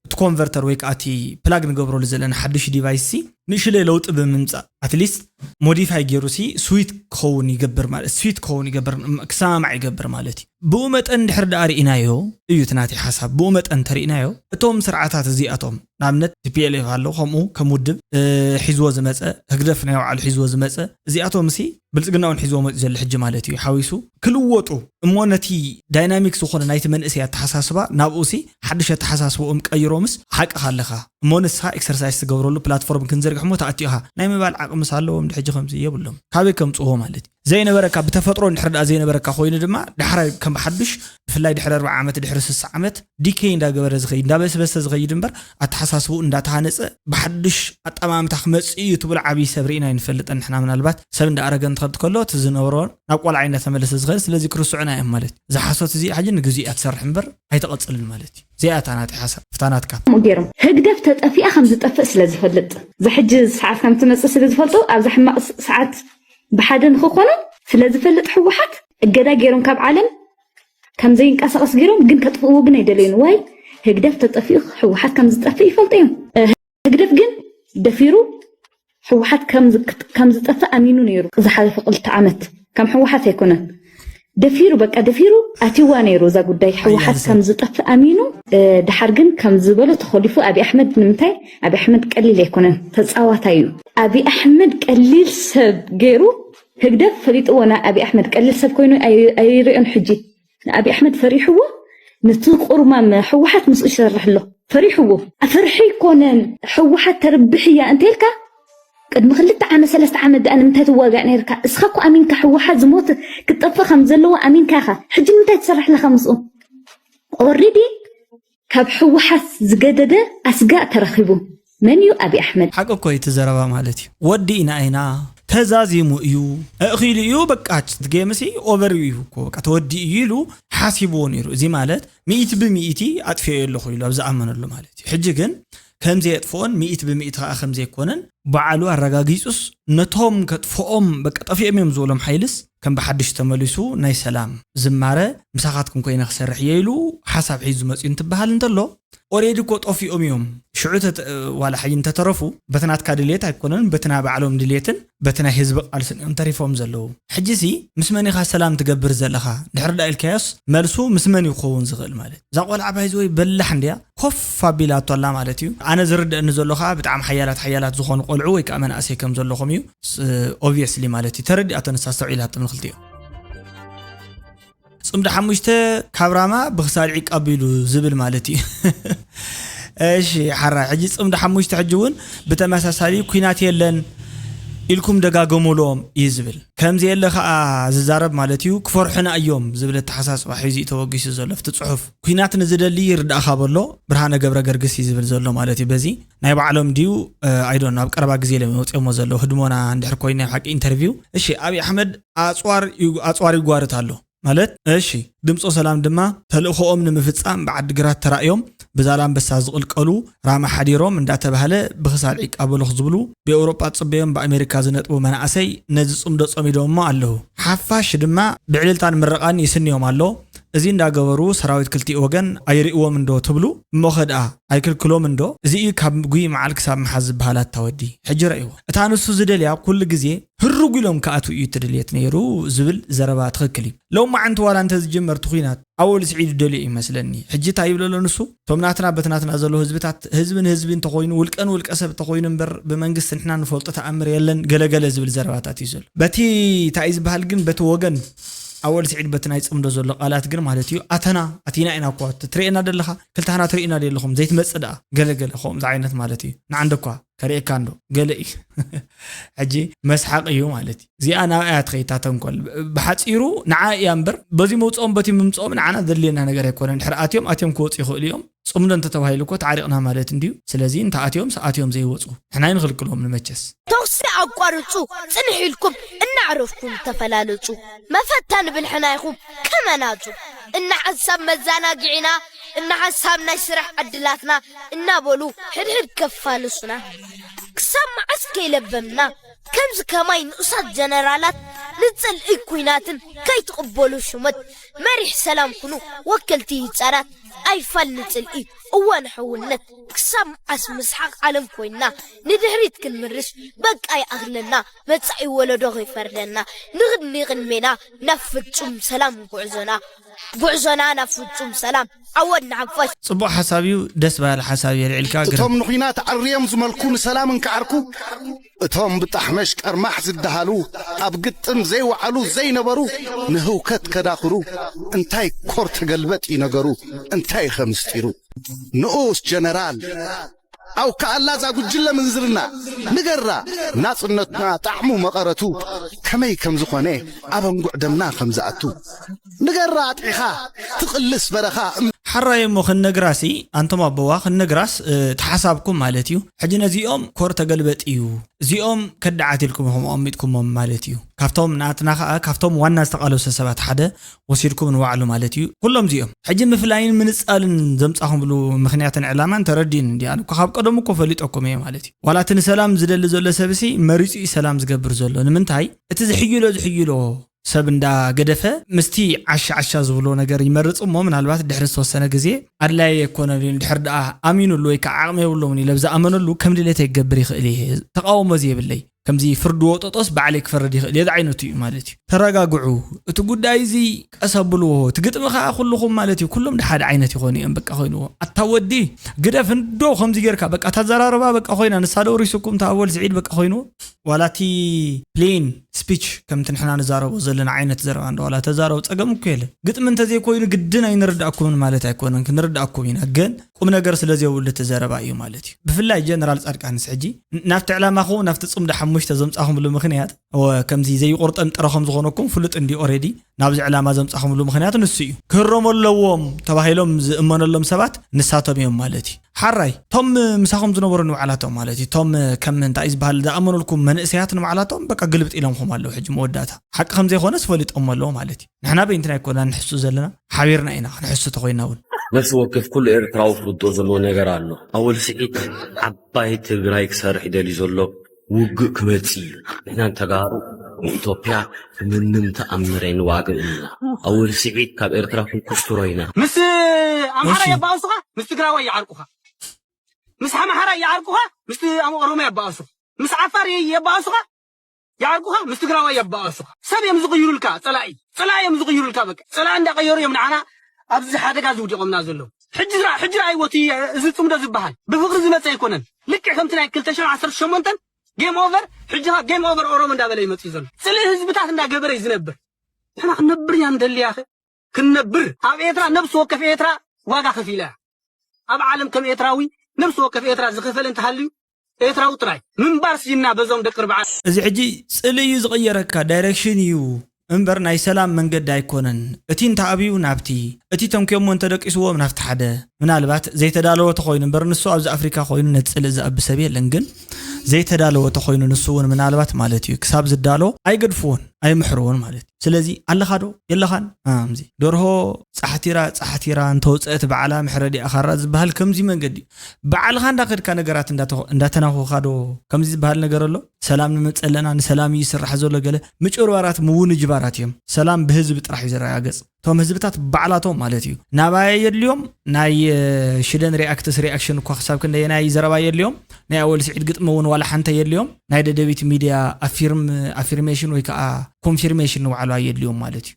እቲ ኮንቨርተር ወይ ከዓ እቲ ፕላግ ንገብረሉ ዘለና ሓድሽ ዲቫይስ ሲ ንእሽለይ ለውጢ ብምምፃእ ኣትሊስት ሞዲፋይ ገይሩ ሲ ስዊት ክኸውን ይገብር ማለት ስዊት ክኸውን ይገብር ክሰማማዕ ይገብር ማለት እዩ ብኡ መጠን እንድሕር ደኣ ርኢናዮ እዩ እቲ ናተይ ሓሳብ ብኡ መጠን እንተርኢናዮ እቶም ስርዓታት እዚኣቶም ንኣብነት ቲ ፒ ኤል ኤፍ ኣሎ ከምኡ ከም ውድብ እ፣ ሒዝዎ ዝመፀ ህግደፍ ናይ ባዕሉ ሒዝዎ ዝመፀ እዚኣቶም ሲ ብልፅግና እውን ሒዝዎ መፂኡ ዘሎ ሕጂ ማለት እዩ ሓዊሱ ክልወጡ እሞ ነቲ ዳይናሚክ ዝኾነ ናይቲ መንእሰይ ኣተሓሳስባ ናብኡ ሲ ሓድሽ ኣተሓሳስብኦም ቀይሮምስ ሓቅኻ ኣለኻ እሞ ንስኻ ኤክሰርሳይዝ ትገብረሉ ፕላትፎርም ክንዘርግሕ እሞ ተኣቲኻ ናይ ምባል ዓቕምስ ኣለዎም ድሕጂ ከምዚ የብሎም ካበይ ከምፅዎ ማለት እዩ ዘይነበረካ ብተፈጥሮ እንድሕር ደኣ ዘይነበረካ ኮይኑ ድማ ዳሕራይ ከም ሓዱሽ ብፍላይ ድሕሪ ኣርባዓ ዓመት ድሕሪ ስሳ ዓመት ዲኬይ እንዳገበረ ዝኸይድ እንዳበስበሰ ዝኸይድ እምበር ኣተሓሳስብኡ እንዳተሃነፀ ብሓዱሽ ኣጠማምታ ክመፅእ እዩ ትብል ዓብዪ ሰብ ርኢና ይንፈልጠን ንሕና ምናልባት ሰብ እንዳኣረገ እንትኸድ ከሎ እቲ ዝነበሮ ናብ ቆልዓ እንዳተመለሰ ዝኸድ ስለዚ ክርስዑና እዮም ማለት እዚ ሓሶት እዚ ሕጂ ንግዜ እያ ትሰርሕ እምበር ኣይተቐፅልን ማለት እዩ እዚኣ እታ ናተይ ሓሳብ ፍታናትካ ከምኡ ገይሮም ህግደፍ ተጠፊኣ ከም ዝጠፍእ ስለ ዝፈልጥ ዝሕጂ ሰዓት ከም ትመፅእ ስለ ዝፈልጡ ኣብዛ ሕማቕ ሰዓት ብሓደ ንክኾኑ ስለ ዝፈልጥ ህወሓት እገዳ ገይሮም ካብ ዓለም ከም ዘይንቀሳቐስ ገይሮም ግን ከጥፍእዎ ግን ኣይደለዩን ዋይ ህግደፍ ተጠፊኡ ህወሓት ከም ዝጠፍእ ይፈልጡ እዮም ህግደፍ ግን ደፊሩ ህወሓት ከም ዝጠፍእ ኣሚኑ ነይሩ ዝሓለፈ ክልተ ዓመት ከም ህወሓት ኣይኮነን ደፊሩ በቃ ደፊሩ ኣትዋ ነይሩ እዛ ጉዳይ ህወሓት ከም ዝጠፍእ ኣሚኑ ድሓር ግን ከም ዝበሎ ተኾሊፉ ኣብይ ኣሕመድ ንምንታይ ኣብይ ኣሕመድ ቀሊል ኣይኮነን ተፃዋታይ እዩ ኣብይ ኣሕመድ ቀሊል ሰብ ገይሩ ህግደፍ ፈሊጥዎ ና ኣብይ ኣሕመድ ቀሊል ሰብ ኮይኑ ኣይርእዮን ሕጂ ንኣብይ ኣሕመድ ፈሪሕዎ ነቲ ቁርማም ህወሓት ምስኡ ይሰርሕ ኣሎ ፈሪሕዎ ኣፈርሒ ይኮነን ህወሓት ተርብሕ እያ እንተልካ ቅድሚ ክልተ ዓመት ሰለስተ ዓመት ደኣ ንምንታይ ትዋጋእ ነርካ እስኻ እኮ ኣሚንካ ህወሓት ዝሞት ክትጠፍእ ከም ዘለዎ ኣሚንካ ኢኻ ሕጂ ንምንታይ ትሰርሕ ኣለኻ ምስኡ ኦሬዲ ካብ ህወሓት ዝገደደ ኣስጋእ ተረኺቡ መን እዩ ኣብይ ኣሕመድ ሓቂ እኮ እዩ እቲ ዘረባ ማለት እዩ ወዲእና ኢና ተዛዚሙ እዩ ኣእኺሉ እዩ በቃ እቲ ጌምሲ ኦቨር እዩ እኮ በቃ ተወዲኡ እዩ ኢሉ ሓሲብዎ ነይሩ እዚ ማለት ሚእቲ ብሚእቲ ኣጥፊኦ ኣለኹ ኢሉ ኣብ ዝኣመነሉ ማለት እዩ ሕጂ ግን ከምዘየጥፍኦን ሚእቲ ብሚእቲ ከዓ ከምዘይኮነን ባዕሉ ኣረጋጊፁስ ነቶም ከጥፍኦም በቃ ጠፊኦም እዮም ዝበሎም ሓይልስ ከም ብሓድሽ ተመሊሱ ናይ ሰላም ዝማረ ምሳኻትኩም ኮይነ ክሰርሕ እየ ኢሉ ሓሳብ ሒዙ መፅኡ እንትበሃል እንተሎ ኦሬዲ እኮ ጠፊኦም እዮም ሽዑ ዋላ ሓይ እንተተረፉ በቲ ናትካ ድልየት ኣይኮነን በቲ ናይ ባዕሎም ድልየትን በቲ ናይ ህዝቢ ቃልስን እዮም ተሪፎም ዘለዉ ሕጂሲ ምስ መን ኢኻ ሰላም ትገብር ዘለኻ ድሕሪ ዳ ኢልካዮስ መልሱ ምስ መን እዩ ክኸውን ዝኽእል ማለት እዛ ቆልዓ ባይዘወይ በላሕ እንድያ ኮፍ ኣቢላቶ ኣላ ማለት እዩ ኣነ ዝርድአኒ ዘሎ ከዓ ብጣዕሚ ሓያላት ሓያላት ዝኾኑ ቆልዑ ወይ ከዓ መናእሰይ ከም ዘለኹም እዩ obviously ማለት እዩ ተረዲኣቶ ንሳ ኣስተውዒላቶ ንክልቲኦም ፅምዲ ሓሙሽተ ካብ ራማ ብክሳድ ዒቃ ኣቢሉ ዝብል ማለት እዩ እሺ ሓራ ሕጂ ፅምዲ ሓሙሽተ ሕጂ እውን ብተመሳሳሊ ኩናት የለን ኢልኩም ደጋገሙሎም እዩ ዝብል። ከምዚ የለ ከኣ ዝዛረብ ማለት እዩ፣ ክፈርሑና እዮም ዝብል ኣተሓሳስባ ሒዙ እዩ ተበጊሱ ዘሎ። ኣብቲ ጽሑፍ፣ ኩናት ንዝደሊ ይርዳእኻ በሎ ብርሃነ ገብረ ገርግስ እዩ ዝብል ዘሎ ማለት እዩ። በዚ ናይ ባዕሎም ድዩ ኣይዶን፣ ኣብ ቀረባ ግዜ ኢሎም ወፂኦሞ ዘለዉ ህድሞና እንድሕር ኮይኑ ናይ ሓቂ ኢንተርቪው። እሺ፣ ኣብይ ኣሕመድ ኣፅዋር ይጓርት ኣሎ ማለት፣ እሺ፣ ድምፆ ሰላም ድማ ተልእኾኦም ንምፍፃም ብዓዲግራት ተራእዮም ብዛላምበሳ ዝቕልቀሉ ራማ ሓዲሮም እንዳተባህለ ብኽሳድ ዒቃ በሎኽ ዝብሉ፣ ብኤውሮጳ ዝፅበዮም ብኣሜሪካ ዝነጥቡ መናእሰይ ነዚ ፅምዶ ፀሚዶሞ ኣለዉ። ሓፋሽ ድማ ብዕልልታን ምረቓን ይስንዮም ኣሎ። እዚ እንዳገበሩ ሰራዊት ክልቲኡ ወገን ኣይርእዎም እንዶ ትብሉ? እሞኸ ደኣ ኣይክልክሎም እንዶ? እዚ እዩ ካብ ጉይ መዓል ክሳብ መሓዝ ዝበሃል ኣታ ወዲ። ሕጂ ረእይዎ። እታ ንሱ ዝደልያ ኩሉ ግዜ ህርጉ ኢሎም ክኣትዉ እዩ እቲ ድልየት ነይሩ ዝብል ዘረባ ትኽክል እዩ። ሎማዓንቲ ዋላ እንተዝጅመር እቲ ኹናት ኣወል ስዒድ ደልዮ እዩ መስለኒ። ሕጂ እንታይ ይብል ኣሎ ንሱ? እቶም ናትና በቲ ናትና ዘሎ ህዝብታት፣ ህዝቢ ንህዝቢ እንተኾይኑ፣ ውልቀ ንውልቀ ሰብ እንተኾይኑ እምበር ብመንግስቲ ንሕና ንፈልጦ ተኣምር የለን ገለገለ ዝብል ዘረባታት እዩ ዘሎ። በቲ እንታይ ዝበሃል ግን በቲ ወገን ኣወል ስዒድ በቲ ናይ ጽምዶ ዘሎ ቃላት ግን ማለት እዩ፣ ኣተና ኣቲና ኢና እኮ፣ ትርእየና ደለኻ፣ ክልታህና ትርእዩና ደለኹም፣ ዘይትመጽእ ደኣ ገለገለ ከምዚ ዓይነት ማለት እዩ። ንዓንደኳ ከርእየካ እንዶ ገለ እዩ። ሕጂ መስሓቕ እዩ ማለት እዩ። እዚኣ ናብኣ እያ ትኸይድ እታ ተንኮል። ብሓጺሩ ንዓ እያ እምበር በዚ መውፅኦም በቲ ምምፅኦም ንዓና ዘድልየና ነገር ኣይኮነን። ድሕሪ ኣትዮም ኣትዮም ክወፁ ይኽእሉ እዮም። ጽምዶ እንተተባሂሉ እኮ ተዓሪቕና ማለት እንድዩ። ስለዚ እንተኣትዮም ሰኣትዮም ዘይወፁ ንሕና ኣይንኽልክሎም ንመቸስ። ተኹሲ ኣቋርጹ፣ ጽንሕ ኢልኩም እናዕረፍኩም ተፈላለጹ። መፈተኒ ብልሕና ኢኹም ከመናጹ። እናሓሳብ መዛናግዒና፣ እናሓሳብ ናይ ስራሕ ዕድላትና እናበሉ ሕድሕድ ከፋልሱና። ክሳብ መዓስ ከይለበምና ከምዚ ከማይ ንኡሳት ጀነራላት ንጽልኢ ኲናትን ከይትቕበሉ ሽመት መሪሕ ሰላም ኩኑ ወከልቲ ህጻናት ኣይፋል ንጽልኢ እወ ንሕውነት ክሳብ መዓስ ምስሓቕ ዓለም ኮይንና ንድሕሪት ክንምርሽ በቃ ይኣኽለና መጻኢ ወለዶ ከይፈርደና ንቕድሚ ቅድሜና ናብ ፍጹም ሰላም ጉዕዞና ጉዕዞና ናብ ፍጹም ሰላም ዓወት ንሓፋሽ። ጽቡቕ ሓሳብ እዩ፣ ደስ በሃሊ ሓሳብ እዩ ኣልዒልካ። ግርም። እቶም ንኹናት ዓርዮም ዝመልኩ ንሰላም እንከዓርኩ፣ እቶም ብጣሕመሽ ቀርማሕ ዝደሃሉ፣ ኣብ ግጥም ዘይወዓሉ ዘይነበሩ፣ ንህውከት ከዳኽሩ፣ እንታይ ኮር ተገልበጥ እዩ ነገሩ፣ እንታይ ኸ ምስጢሩ? ንኡስ ጀነራል፣ ኣው ከኣላ እዛ ጉጅለ ምንዝርና፣ ንገራ ናጽነትና ጣዕሙ መቐረቱ፣ ከመይ ከም ዝኾነ ኣብ ኣንጉዕ ደምና ከም ዝኣቱ። ንገራ ኣጥዒኻ ትቕልስ በረኻ እም- ሓራይ እሞ ክንነግራሲ፣ ኣንቶም ኣቦዋ ክንነግራስ እ፣ ተሓሳብኩም ማለት እዩ። ሕጂ ነዚኦም ኮር ተገልበጥ እዩ፣ እዚኦም ከዳዓት ኢልኩም ኢኹም ኣቐሚጥኩሞም ማለት እዩ። ካብቶም ናትና ኸኣ ካብቶም ዋና ዝተቓለሱ ሰባት ሓደ ወሲድኩም ንባዕሉ ማለት እዩ። ኩሎም እዚኦም ሕጂ ምፍላይን ምንጻልን ዘምጻኹምሉ ምኽንያትን ዕላማን ተረዲኡኒ እንዲ ኣነ እኮ ካብ ቀደሙ እኮ ፈሊጠኩም እየ ማለት እዩ። ዋላ እቲ ንሰላም ዝደሊ ዘሎ ሰብሲ መሪጹ እዩ ሰላም ዝገብር ዘሎ። ንምንታይ እቲ ዝሕይሎ ዝሕይሎ ሰብ እንዳገደፈ ምስቲ ዓሻ ዓሻ ዝብሎ ነገር ይመርጽ እሞ ምናልባት ድሕሪ ዝተወሰነ ግዜ ኣድላይ ኣይኮነን እዩ። ድሕር ደኣ ኣሚኑሉ ወይ ከዓ ዓቕሚ የብሎምን ኢለ ብዝኣመነሉ ከም ድሌተይ ክገብር ይኽእል እየ፣ ተቃውሞ ዘይብለይ ከምዚ ፍርዲ ወጠጦስ ባዕለይ ክፈርድ ይኽእል እየ ዝዓይነቱ እዩ ማለት እዩ። ተረጋግዑ፣ እቲ ጉዳይ እዚ ቀስ ኣብልዎ። እቲ ግጥሚ ከዓ ኩልኹም ማለት እዩ ኩሎም ድሓደ ዓይነት ይኾኑ እዮም። በቃ ኮይንዎ ኣታ ወዲ ግደፍ እንዶ ከምዚ ጌርካ በቃ እታ ኣዘራርባ በቃ ኮይና ንሳ ዶ ሪሱኩም እታ ኣወል ስዒድ በቃ ኮይንዎ ዋላ እቲ ፕሌን ስፒች ከምቲ ንሕና ንዛረቦ ዘለና ዓይነት ዘረባ እንዶ ዋላ ተዛረቡ ጸገም እኮ የለን። ግጥሚ እንተዘይኮይኑ ግድን ኣይንርዳእኩምን ማለት ኣይኮነን፣ ክንርዳእኩም ኢና። ግን ቁም ነገር ስለ ዘይብሉ እቲ ዘረባ እዩ ማለት እዩ። ብፍላይ ጀነራል ጻድቃንስ ሕጂ ናብቲ ዕላማኹም ናብቲ ጽምዶ ሓሙሽተ ዘምጻኹምሉ ምኽንያት ከምዚ ዘይቆርጠም ጥረ ከም ዝኾነኩም ፍሉጥ እንዲ ኦሬዲ ናብዚ ዕላማ ዘምጻኹምሉ ምኽንያት ንሱ እዩ። ክህረሙ ኣለዎም ተባሂሎም ዝእመነሎም ሰባት ንሳቶም እዮም ማለት እዩ። ሓራይ ቶም ምሳኹም ዝነበሩ ንባዕላቶም ማለት እዩ። ቶም ከም እንታይ ዝበሃል ዝኣመኑልኩም መንእሰያት ንባዕላቶም በቃ ግልብጥ ኢሎምኹም ኣለዉ። ሕጂ መወዳእታ ሓቂ ከም ዘይኮነስ ፈሊጦም ኣለዉ ማለት እዩ። ንሕና በይንትና ኣይኮና ንሕሱ ዘለና ሓቢርና ኢና ክንሕሱ ተኾይና እውን። ነፍሲ ወከፍ ኩሉ ኤርትራዊ ክርድኦ ዘለዎ ነገር ኣሎ። ኣወል ስዒድ ዓባይ ትግራይ ክሰርሕ ይደልዩ ዘሎ ውግእ ክመጽእ እዩ። ንሕና ንተጋሩ ንኢትዮጵያ ብምንም ተኣምር ኣይንዋግእን ኢና። ኣወል ስዒድ ካብ ኤርትራ ክንኩስትሮ ኢና። ምስ ኣምሓራ የባእሱኻ፣ ምስ ትግራዋይ ይዓርቁኻ። ምስ ኣምሓራ ይዓርቁኻ፣ ምስ ኦሮሞ የባእሱኻ። ምስ ዓፋር የባእሱኻ፣ ይዓርቁኻ፣ ምስ ትግራዋይ የባእሱኻ። ሰብ እዮም ዝቕይሩልካ፣ ጸላኢ ጸላኢ እዮም ዝቕይሩልካ። በቃ ጸላኢ እንዳቐየሩ እዮም ንዓና ኣብዚ ሓደጋ ዝውዲቖምና ዘለዉ። ሕጂ ዝራ ሕጂ ራእይዎ እቲ እዚ ጽምዶ ዝበሃል ብፍቕሪ ዝመጸ ኣይኮነን። ልክዕ ከምቲ ናይ ክልተ ሽሕን ዓሰርተ ሸሞንተን ጌም ኦቨር፣ ሕጂ ኸኣ ጌም ኦቨር ኦሮሞ እንዳበለ ይመጽእ ዘሎ። ጽልኢ ህዝብታት እንዳገበረ እዩ ዝነብር። ንሕና ክንነብር ኢና ንደሊ ያኸ ክንነብር። ኣብ ኤርትራ ነብሲ ወከፍ ኤርትራ ዋጋ ከፊላ እያ። ኣብ ዓለም ከም ኤርትራዊ ነብሲ ወከፍ ኤርትራ ዝኸፈለ እንተሃልዩ ኤርትራዊ ጥራይ ምንባር ስኢንና በዞም ደቂ ርብዓ። እዚ ሕጂ ጽልኢ እዩ ዝቕየረካ፣ ዳይሬክሽን እዩ እምበር ናይ ሰላም መንገዲ ኣይኮነን። እቲ እንተኣብዩ ናብቲ፣ እቲ ተንክዮሞ እንተደቂስዎም ናብቲ ሓደ። ምናልባት ዘይተዳለወ ተኾይኑ እምበር፣ ንሱ ኣብዚ ኣፍሪካ ኮይኑ ነቲ ጽልኢ ዝኣቢ ሰብ የለን። ግን ዘይተዳለወ ተኾይኑ ንሱ እውን ምናልባት ማለት እዩ፣ ክሳብ ዝዳሎ ኣይገድፍዎን፣ ኣይምሕርዎን ማለት እዩ። ስለዚ ኣለኻ ዶ የለኻን? ኣምዚ ደርሆ ጻሕቲራ ጻሕቲራ እንተወፀአት ባዕላ ምሕረድ እያ ካራ ዝበሃል ከምዚ መንገዲ እዩ። ባዕልኻ እንዳኸድካ ነገራት እንዳተ-፣ እንዳተናኸኻ ዶ ከምዚ ዝበሃል ነገር ኣሎ? ሰላም ንመፀለና፣ ንሰላም እዩ ይስራሕ ዘሎ ገለ ምጭርባራት ምውንጅባራት እዮም። ሰላም ብህዝቢ ጥራሕ እዩ ዝረጋገፅ። እቶም ህዝብታት ባዕላቶም ማለት እዩ። ናባየ የድልዮም ናይ፣ እ፣ ሽደን ሪኣክትስ ሪኣክሽን እኳ ክሳብ ክንደየናይ ዘረባ የድልዮም። ናይ ኣወል ስዒድ ግጥሚ እውን ዋላ ሓንተ የድልዮም። ናይ ደደቢት ሚድያ ኣፊርም-፣ ኣፊርሜሽን ወይ ከዓ ኮንፊርሜሽን ንባዕሉ ኣየድልዮም ማለት እዩ።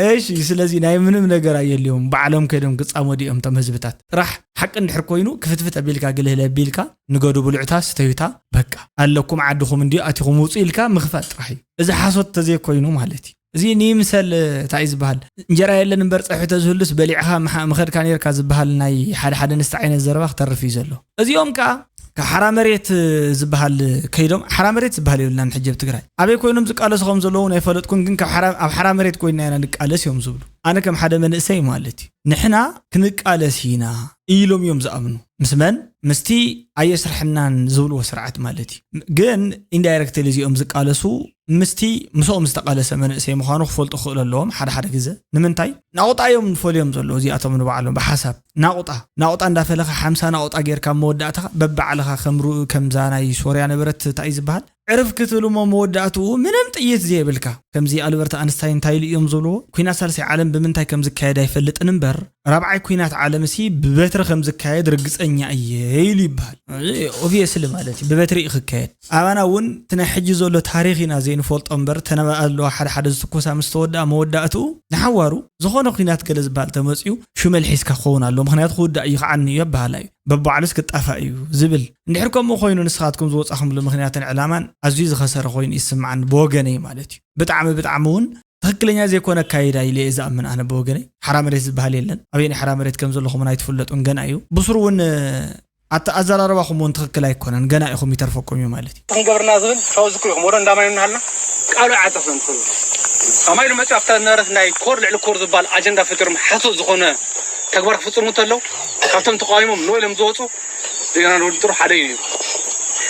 እሺ፣ ስለዚ ናይ ምንም ነገር ኣየድልዮም። ባዕሎም ከይዶም ክጻመዱ እዮም እቶም ህዝብታት። ጥራሕ ሓቂ እንድሕር ኮይኑ ክፍትፍት ኣቢልካ ግልህል ኣቢልካ ንገዱ ብልዑታ ስተዩታ በቃ ኣለኩም ዓድኹም እንዲዩ ኣቲኹም ውፁ ኢልካ ምኽፋት ጥራሕ እዩ። እዚ ሓሶት ተዘይኮይኑ ማለት እዩ። እዚ ንይምሰል እንታይ እዩ ዝበሃል? እንጀራ የለን እምበር ፀብሒ ተዝህሉስ በሊዕኻ ምሓ-፣ ምኸድካ ነርካ ዝበሃል ናይ ሓደ ሓደ ንስቲ ዓይነት ዘረባ ክተርፍ እዩ ዘሎ። እዚኦም ከዓ ካብ ሓራ መሬት ዝበሃል ከይዶም፣ ሓራ መሬት ዝበሃል የብልናን ሕጂ ኣብ ትግራይ። ኣበይ ኮይኖም ዝቃለሱ ከም ዘለዉ ኣይፈለጥኩን፣ ግን ካብ ሓራ-፣ ኣብ ሓራ መሬት ኮይንና ኢና ንቃለስ እዮም ዝብሉ። ኣነ ከም ሓደ መንእሰይ ማለት እዩ፣ ንሕና ክንቃለስ ኢና ኢሎም እዮም ዝኣምኑ። ምስ መን? ምስቲ ኣየስርሐናን ዝብልዎ ስርዓት ማለት እዩ። ግን ኢንዳይረክትሊ እዚኦም ዝቃለሱ ምስቲ ምስኦም ዝተቃለሰ መንእሰይ ምዃኑ ክፈልጡ ክኽእሉ ኣለዎም። ሓደ ሓደ ግዘ ንምንታይ ናቑጣ እዮም ፈልዮም ዘለዉ እዚኣቶም ንባዕሎም ብሓሳብ ናቑጣ ናቑጣ እንዳፈለኻ ሓምሳ ናቑጣ ጌርካ ኣብ መወዳእታ በባዕልኻ ከም ሩ-፣ ከምዛ ናይ ሶርያ ነበረት እንታይ እዩ ዝበሃል ዕርፍ ክትብል እሞ መወዳእትኡ ምንም ጥይት ዘየብልካ። ከምዚ ኣልበርት ኣንስታይን እንታይ ኢሉ እዮም ዝብልዎ? ኩናት ሳልሳይ ዓለም ብምንታይ ከም ዝካየድ ኣይፈልጥን እምበር ራብዓይ ኩናት ዓለም ሲ ብበትሪ ከም ዝካየድ ርግጸኛ እየ ኢሉ ይበሃል። ኦብቪየስሊ ማለት እዩ ብበትሪ እዩ ክካየድ። ኣባና እውን እቲ ናይ ሕጂ ዘሎ ታሪኽ ኢና ዘይንፈልጦ እምበር ተነባኣ ኣለዋ ሓደ ሓደ ዝትኮሳ ምስ ተወድኣ መወዳእትኡ ንሓዋሩ ዝኾነ ኩናት ገለ ዝበሃል ተመፅኡ ሹመል ሒዝካ ክኸውን ኣሎ። ምኽንያቱ ክውዳእ እዩ ክዓኒ እዩ ኣበሃላ እዩ። በባዕሉስ ክጣፋእ እዩ ዝብል። እንድሕር ከምኡ ኮይኑ ንስኻትኩም ዝወፃኹምሉ ምኽንያትን ዕላማን ኣዝዩ ዝኸሰረ ኮይኑ ይስምዓኒ ብወገነይ ማለት እዩ። ብጣዕሚ ብጣዕሚ እውን ትኽክለኛ ዘይኮነ ኣካይዳ ኢለ እየ ዝኣምን ኣነ ብወገነይ። ሓራ መሬት ዝበሃል የለን። ኣበየናይ ሓራ መሬት ከም ዘለኹም እውን ኣይትፍለጡን ገና እዩ። ብስሩ እውን ኣተ-፣ ኣዘራርባኹም እውን ትኽክል ኣይኮነን። ገና ኢኹም ይተርፈኩም እዩ ማለት እዩ። ክንገብርና ዝብል ተወዝኩ ኢኹም ወረ እንዳማይ እናሃልና ቃሉ ዓጸፈን ትኽእል። ኣማይ ንመጽእ ኣብታ ነበረት ናይ ኮር ልዕሊ ኮር ዝበሃል ኣጀንዳ ፈጢሮም ሓሶት ዝኾነ ተግባር ክፍጽሙ እንተለዉ ካብቶም ተቃዊሞም ንወ ኢሎም ዝወፁ ዜና ንውድድሩ ሓደ እዩ ነይሩ።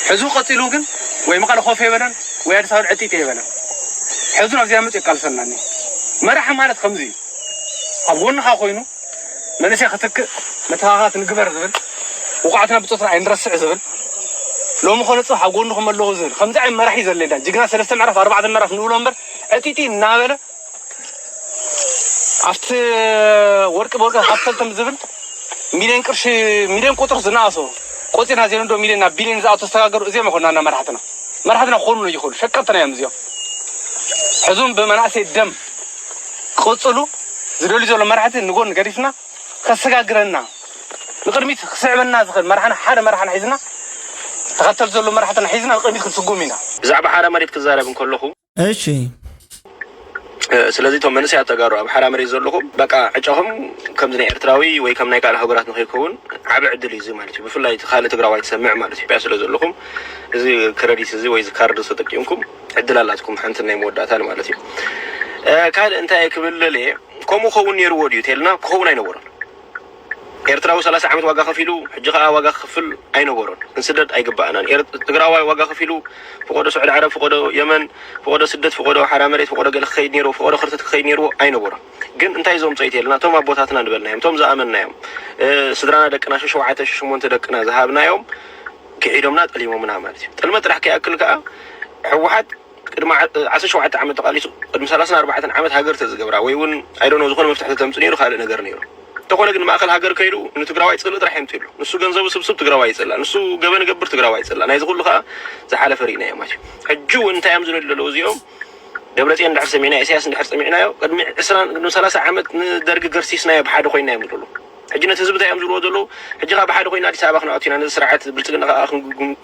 ሕዚ ቀፂሉ ግን ወይ መቐለ ኮፍ የበለን ወይ ኣዲስ ኣበባ ዕጢጥ የበለን። ሕዚ ናብዚኣ መፅእ የቃልሰና እኒ መራሒ ማለት ከምዚ እዩ። ኣብ ጎንኻ ኮይኑ መንእሰይ ክትክእ መተኻኻት ንግበር ዝብል ውቃዕትና ብፆትና ኣይንረስዕ ዝብል ሎሚ ኮነ ፅባሕ ኣብ ጎንኹም ኣለኹ ዝብል ከምዚ ዓይነት መራሒ ዘድለየና ጅግና ሰለስተ ምዕራፍ ኣርባዕተ ምዕራፍ ንብሎ እምበር ዕጢጢ እናበለ ኣብቲ ወርቂ ብወርቂ ሃብተልቶም ዝብል ሚልዮን ቅርሺ ሚልዮን ቁጥር ዝነኣሶ ቆፂና ዜንዶ ሚልዮን ናብ ቢልዮን ዝኣቶ ዝተጋገሩ እዚኦም ይኮኑ ናና መራሕትና መራሕትና ክኾኑ ነው ይኽእሉ ሸቀጥትና እዮም እዚኦም ሕዙም ብመናእሰይ ደም ቅፅሉ ዝደልዩ ዘሎ መራሕቲ ንጎን ገዲፍና ከሰጋግረና ንቅድሚት ክስዕበና ዝኽእል መራሕና ሓደ መራሕና ሒዝና ተኸተል ዘሎ መራሕትና ሒዝና ንቅድሚት ክንስጉም ኢና ብዛዕባ ሓደ መሬት ክዛረብ እንከለኹ እሺ ስለዚ እቶም መንእሰያት ተጋሩ ኣብ ሓራ መሬት ዘለኹም በቃ ዕጫኹም ከምዚ ናይ ኤርትራዊ ወይ ከም ናይ ካልእ ሃገራት ንኸይከውን ዓቢ ዕድል እዩ እዚ ማለት እዩ ብፍላይ እቲ ካልእ ትግራዋይ ትሰምዕ ማለት ኢትዮጵያ ስለ ዘለኹም እዚ ክረዲት እዚ ወይ እዚ ካርድ ተጠቂምኩም ዕድል ኣላትኩም ሓንቲ ናይ መወዳእታ ማለት እዩ ካልእ እንታይ ክብል ለለ ከምኡ ከውን ነይርዎ ድዩ ተልና ክኸውን ኣይነበሮን ኤርትራዊ ሰላሳ ዓመት ዋጋ ከፊሉ ሕጂ ከኣ ዋጋ ክኽፍል ኣይነበሮን ክንስደድ ኣይግባእናን ትግራዋይ ዋጋ ከፊሉ ፍቆዶ ስዑድ ዓረብ ፍቆዶ የመን ፍቆዶ ስደት ፍቆዶ ሓራ መሬት ፍቆዶ ገለ ክኸይድ ነይርዎ ፍቆዶ ክርተት ክኸይድ ነይርዎ ኣይነበሮን ግን እንታይ ዘምፅኦ ይትልና እቶም ኣቦታትና ንበልናዮም እቶም ዝኣመንናዮም ስድራና ደቅና ሸሸውዓተ ሸሸሞንተ ደቅና ዝሃብናዮም ክሒዶምና ጠሊሞምና ማለት እዩ ጥልመት ጥራሕ ከይኣክል ከኣ ሕወሓት ቅድሚ ዓሰርተ ሸውዓተ ዓመት ተቓሊሱ ቅድሚ ሰላሳን ኣርባዕተን ዓመት ሃገር ተዝገብራ ወይ እውን ኣይዶኖ ዝኾነ መፍትሒ ተተምፅ ነይሩ ካልእ ነገር ነይሩ እንተኾነ ግን ማእኸል ሃገር ከይዱ ንትግራዋይ ፅልእ ጥራሕ የምፅሉ ንሱ ገንዘቡ ስብስብ ትግራዋይ ይፅላ ንሱ ገበን ገብር ትግራዋይ ይፅላ ናይዚ ኩሉ ከዓ ዝሓለፈ ርኢናዮ ማለት እዩ ሕጂ እውን እንታይ እዮም ዝደልዩ ዘለዉ እዚኦም ደብረፅዮን እንድሕር ሰሚዕናዮ ኢሳያስ እንድሕር ሰሚዕናዮ ቅድሚ ዕስራን ቅድሚ ሰላሳ ዓመት ንደርጊ ገርሲስናዮ ብሓደ ኮይና እዮም ዝብሉ ሕጂ ነቲ ህዝቢ እንታይ እዮም ዝብልዎ ዘለዉ ሕጂ ካብ ሓደ ኮይና ኣዲስ ኣበባ ክንኣቱ ኢና ነዚ ስርዓት ብልፅግና ከዓ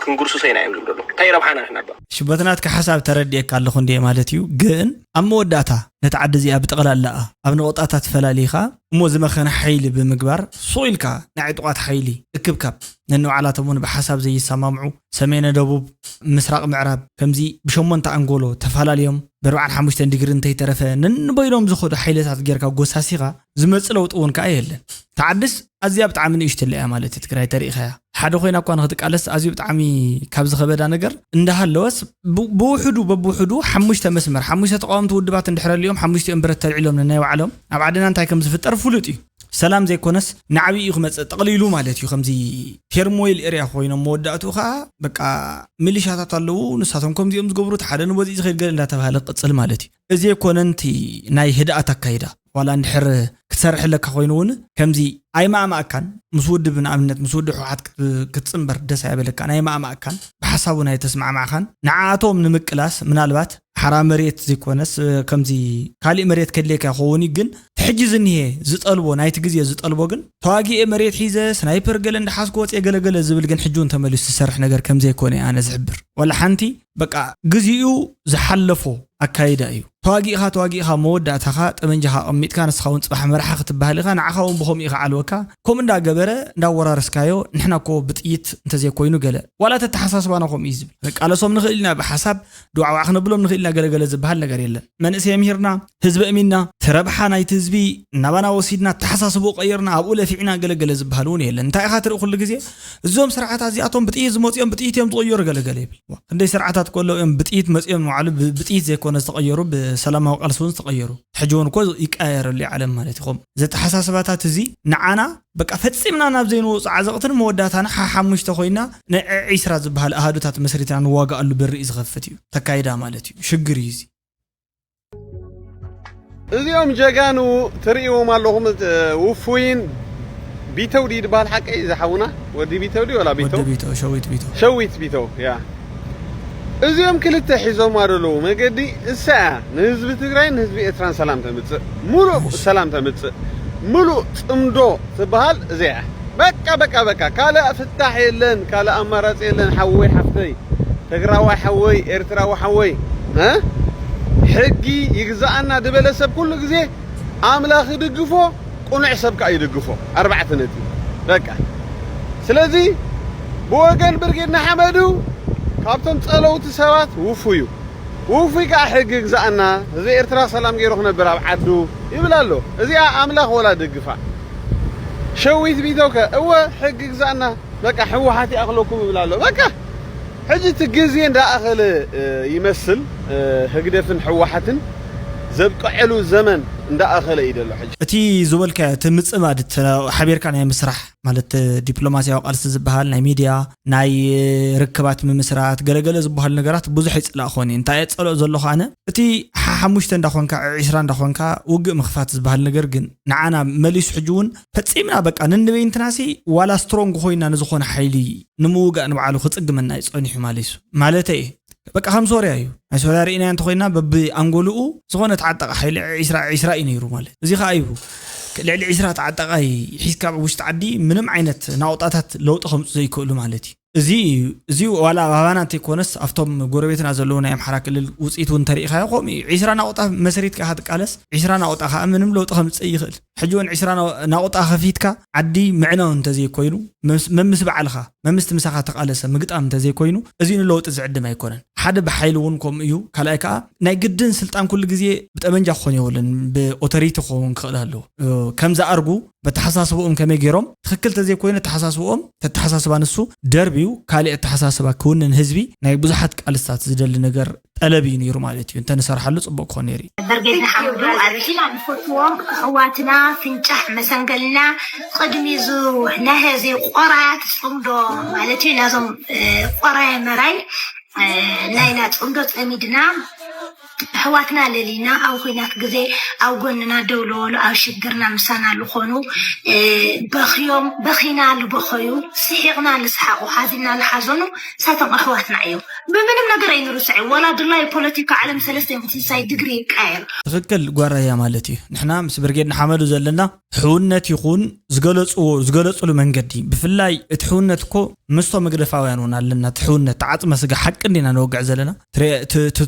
ክንጉርሱሶ ኢና እዮም ዝብሉ ዘለዉ እንታይ ረብሓና ንሕና ባ ሽቦትናትካ ሓሳብ ተረዲኤካ ኣለኹ እንዲየ ማለት እዩ ግን ኣብ መወዳእታ ነቲ ዓዲ እዚኣ ብጠቕላላኣ ኣብ ነቑጣታት ፈላሊኻ እሞ ዝመኸነ ሓይሊ ብምግባር ሱቕ ኢልካ ናይ ዕጡቓት ሓይሊ እክብካብ ነንባዕላቶም እውን ብሓሳብ ዘይሰማምዑ ሰሜነ ደቡብ ምስራቕ ምዕራብ ከምዚ ብሸሞንተ ኣንጎሎ ተፈላለዮም ብኣርባዓን ሓሙሽተን ዲግሪ እንተይተረፈ ነንበይኖም ዝኸዱ ሓይልታት ጌርካ ጎሳሲኻ ዝመጽእ ለውጢ እውን ከኣ የለን። እታ ዓድስ ኣዝያ ብጣዕሚ ንእሽትለ እያ ማለት እዩ ትግራይ ተሪኢኻያ ሓደ ኮይና እኳ ንክትቃለስ ኣዝዩ ብጣዕሚ ካብ ዝኸበዳ ነገር እንዳሃለወስ ብ- ብውሕዱ በብውሕዱ ሓሙሽተ መስመር ሓሙሽተ ተቃወምቲ ውድባት እንድሕረልዮም ሓሙሽቲኦም ብረት ተልዒሎም ንናይ ባዕሎም ኣብ ዓድና እንታይ ከም ዝፍጠር ፍሉጥ እዩ። ሰላም ዘይኮነስ ንዓብይ እዩ ክመፅእ ጠቕሊሉ ማለት እዩ። ከምዚ ቴርሞይል ኤርያ ኮይኖም መወዳእትኡ ከዓ በቃ ሚሊሻታት ኣለዉ ንሳቶም ከምዚኦም ዝገብሩ እቲ ሓደ ንበዚ ዝኸይድ ገለ እንዳተባሃለ ክቕፅል ማለት እዩ። እዚ ኣይኮነን እቲ ናይ ህድኣት ኣካይዳ ዋላ እንድሕር ክትሰርሕ ኣለካ ኮይኑ እውን ከምዚ ኣይማእማእካን ምስ ውድብ ንኣብነት ምስ ውድብ ሕወሓት ክት- ክትፅምበር ደስ ኣይበለካን ኣይማእማእካን ብሓሳቡ ናይ ተስማዕማዕካን ንዓኣቶም ንምቅላስ ምናልባት ሓራ መሬት ዘይኮነስ እ፣ ከምዚ ካሊእ መሬት ከድልየካ ይኸውን እዩ ግን እቲ ሕጂ ዝኒሄ ዝጠልቦ ናይቲ ግዜ ዝጠልቦ ግን ተዋጊኤ መሬት ሒዘ ስናይፐር ገለ እንዳሓዝኩ ወፅየ ገለገለ ዝብል ግን ሕጂ እውን ተመሊሱ ዝሰርሕ ነገር ከምዘይኮነ ኣነ ዝሕብር ወላ ሓንቲ በቃ ግዜኡ ዝሓለፎ ኣካይዳ እዩ። ተዋጊእኻ ተዋጊእኻ መወዳእታኻ ጠመንጃኻ ኣቐሚጥካ ንስኻ እውን ፅባሕ መራሒ ክትበሃል ኢኻ ንዓኻ እውን ብኸምኡ ኢኻ ዓልወካ ከምኡ እንዳገበረ እንዳወራረስካዮ ንሕና እኮ ብጥይት እንተዘይኮይኑ ገለ ዋላ ተተሓሳስባና ከምኡ እዩ ዝብል ንቃለሶም ንኽእል ኢና ብሓሳብ ድዋዕዋዕ ክነብሎም ንኽእል ኢና ገለገለ ዝበሃል ነገር የለን። መንእሰይ ኣምሂርና ህዝቢ ኣሚንና እቲ ረብሓ ናይቲ ህዝቢ ናባና ወሲድና ኣተሓሳስብኡ ቀይርና ኣብኡ ለፊዕና ገለገለ ዝበሃል እውን የለን። እንታይ ኢኻ ትርኢ ኩሉ ግዜ እዞም ስርዓታት እዚኣቶም ብጥይት ዝመፁ እዮም ብጥይት እዮም ዝቕየሩ ገለገለ ይብል። ዋ፣ ክንደይ ስርዓታት ከሎ እዮም ብጥይት መፅኦም ንባዕሉ ብ- ብጥይት ዘይኮነ ዝተቐየሩ ብሰላማዊ ቃልሲ እውን ዝተቐየሩ። ሕጂ እውን እኮ ይቀያየረሉ እዩ ዓለም ማለት እዩ። ከምኡ ዘተሓሳስባታት እዚ ንዓና በቃ ፈፂምና ናብ ዘይንወፁ ዓዘቕትን መወዳእታና ሓሓሙሽተ ኮይና ንዒስራ ዝበሃል ኣሃዱታት መስሪትና ንዋጋኣሉ በሪ እዩ ዝኸፍት እዩ ተካይዳ ማለት እዩ። ሽግር እዩ እዚ። እዚኦም ጀጋኑ ትርእይዎም ኣለኹም። ውፉይን ቢተው ድዩ ዝበሃል ሓቀይ ዝሓውና ወዲ ቢተው ድዩ ወላ ቢተው ወዲ ቢተው ሸዊት ቢተው ሸዊት ቢተው ያ እዚኦም ክልተ ሒዞም ኣለዉ መገዲ እሳ እያ ንህዝቢ ትግራይ ንህዝቢ ኤርትራን ሰላም ተምፅእ ሙሉእ ሰላም ተምፅእ ሙሉእ ፅምዶ ትበሃል እዚኣ በቃ በቃ በቃ ካልእ ፍታሕ የለን ካልእ ኣማራፂ የለን ሓወይ ሓፍተይ ትግራዋይ ሓወይ ኤርትራዊ ሓወይ እ ሕጊ ይግዛኣና ዝበለ ሰብ ኩሉ ግዜ ኣምላኽ ይድግፎ ቁኑዕ ሰብ ከዓ ይድግፎ ኣርባዕተ ነጥቢ በቃ ስለዚ ብወገን ብርጌድ ንሓመዱ ካብቶም ጸለውቲ ሰባት ውፉይ እዩ ውፉይ ከዓ ሕጊ ይግዛኣና ህዝቢ ኤርትራ ሰላም ገይሩ ክነብር ኣብ ዓዱ ይብል ኣሎ እዚኣ ኣምላኽ ወላ ደግፋ ሸዊት ቢተውከ እወ ሕጊ ይግዛኣና በቃ ህወሓት ይኣኽለኩም ይብል ኣሎ በቃ ሕጂ እቲ ግዜ እንዳኣኸለ ይመስል ህግደፍን ህወሓትን ዘብቀዐሉ ዘመን እንዳኣኸለ እዩ ዘሎ ሕጂ እቲ ዝበልካዮ እቲ ምፅማድ እቲ ሓቢርካ ናይ ምስራሕ ማለት ዲፕሎማስያዊ ቃልሲ ዝበሃል ናይ ሚድያ ናይ ርክባት ምምስራት ገለገለ ዝበሃሉ ነገራት ብዙሕ ይፅላእ ክኾን እዩ እንታይ የፀልኦ ዘለኹ ኣነ እቲ ሓሓሙሽተ እንዳኾንካ ዒስራ እንዳኾንካ ውግእ ምኽፋት ዝበሃል ነገር ግን ንዓና መሊሱ ሕጂ እውን ፈፂምና በቃ ነንበይንትናሲ ዋላ ስትሮንግ ኮይና ንዝኾነ ሓይሊ ንምውጋእ ንባዕሉ ክፅግመና እዩ ፀኒሑ ማለሱ ማለተይ በቃ ከም ሶርያ እዩ ናይ ሶርያ ርኢናያ እንተኮይና በብኣንጎልኡ ዝኾነ ተዓጠቃ ሓይሊ ዒስራ ዒስራ እዩ ነይሩ ማለት እዚ ከዓ እዩ ልዕሊ ዒስራ ተዓጠቃይ ሒዝካ ውሽጢ ዓዲ ምንም ዓይነት ናውጣታት ለውጢ ከምፁ ዘይክእሉ ማለት እዩ እዚ እዩ እዚ ዋላ ኣባባና እንተይኮነስ ኣብቶም ጎረቤትና ዘለዉ ናይ ኣምሓራ ክልል ውፅኢት እውን ተሪኢኻዮ ከምኡ እዩ ዒስራ ናቁጣ መስሪትካ ኢኻ ትቃለስ ዒስራ ናቁጣ ከዓ ምንም ለውጢ ከምፅእ ይኽእል ሕጂ እውን ዒስራ ናቁጣ ከፊትካ ዓዲ ምዕናው እንተዘይኮይኑ መምስ በዓልኻ መምስቲ ምሳኻ ተቃለሰ ምግጣም እንተዘይኮይኑ እዚ ንለውጢ ዝዕድም ኣይኮነን ሓደ ብሓይሊ እውን ከምኡ እዩ ካልኣይ ከዓ ናይ ግድን ስልጣን ኩሉ ግዜ ብጠመንጃ ክኾን የብሉን ብኦቶሪቲ ክኸውን ክኽእል ኣለዎ ከም ዝኣርጉ በተሓሳስብኦም ከመይ ገይሮም ትኽክል ተዘይኮይኑ ኣተሓሳስብኦም ተተሓሳስባ ንሱ ደርብ እዩ ካሊእ ኣተሓሳስባ ክውንን ህዝቢ ናይ ብዙሓት ቃልስታት ዝደሊ ነገር ጠለብ እዩ ነይሩ ማለት እዩ እንተንሰርሓሉ ፅቡቅ ክኾን ነይሩ እዩ በርጌድ ንሓመዱ ኣዝና ንፈትዎም ኣሕዋትና ፍንጫሕ መሰንገልና ቅድሚ ዙ ነሀዚ ቆራያት ፅምዶ ማለት እዩ ናዞም ቆራያ መራይ ናይና ፅምዶ ፀሚድና ኣሕዋትና ለሊና ኣብ ኹናት ግዜ ኣብ ጎንና ደው ለበሉ ኣብ ሽግርና ምሳና ልኾኑ በኽዮም በኺና ልበኸዩ ስሒቕና ልስሓቑ ሓዚንና ልሓዘኑ ንሳቶም ኣሕዋትና እዮም። ብምንም ነገር ኣይንርስዖ። ወላ ድላዩ ፖለቲካ ዓለም ሰለስተ ይኹን ስልሳ ዲግሪ ይቀያየር። ትኽክል ጓራያ ማለት እዩ። ንሕና ምስ ብርጌድ ንሓመዱ ዘለና ሕውነት ይኹን ዝገለጽዎ ዝገለጽሉ መንገዲ ብፍላይ እቲ ሕውነት እኮ ምስቶም ህግደፋውያን እውን ኣለና እቲ ሕውነት እቲ ዓጽመ ስጋ ሓቂ እንዲና ነወግዕ ዘለና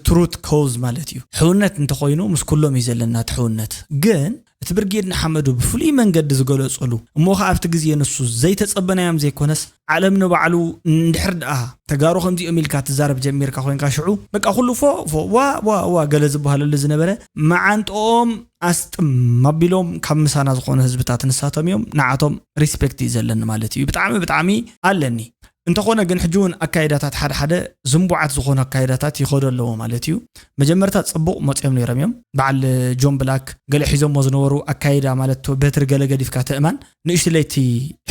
ትሩት ኮዝ ማለት ማለት እዩ። ሕውነት እንተኾይኑ ምስ ኩሎም እዩ ዘለና እቲ ሕውነት። ግን እቲ ብርጌድ ንሓመዱ ብፍሉይ መንገዲ ዝገለጸሉ፣ እሞ ኸዓ ኣብቲ ግዜ ንሱ ዘይተጸበናዮም ዘይኮነስ፣ ዓለም ንባዕሉ እንድሕር ደኣ ተጋሩ ከምዚኦም ኢልካ ትዛረብ ጀሚርካ ኮይንካ፣ ሽዑ በቃ ኩሉ ፎ፣ ፎ፣ ዋ፣ ዋ፣ ዋ ገለ ዝበሃለሉ ዝነበረ፣ መዓንጥኦም ኣስጥም ኣቢሎም ካብ ምሳና ዝኾኑ ህዝብታት ንሳቶም እዮም። ንዓቶም ሪስፔክት እዩ ዘለኒ ማለት እዩ። ብጣዕሚ፣ ብጣዕሚ ኣለኒ። እንተኾነ ግን ሕጂ እውን ኣካይዳታት ሓደ ሓደ ዝንቡዓት ዝኾኑ ኣካይዳታት ይኸዱ ኣለዎ ማለት እዩ። መጀመርታ ጽቡቕ መጺኦም ነይሮም እዮም። በዓል ጆን ብላክ ገለ ሒዞሞ ዝነበሩ ኣካይዳ ማለት በትሪ ገለ ገዲፍካ ተእማን ንእሽቱ ለይቲ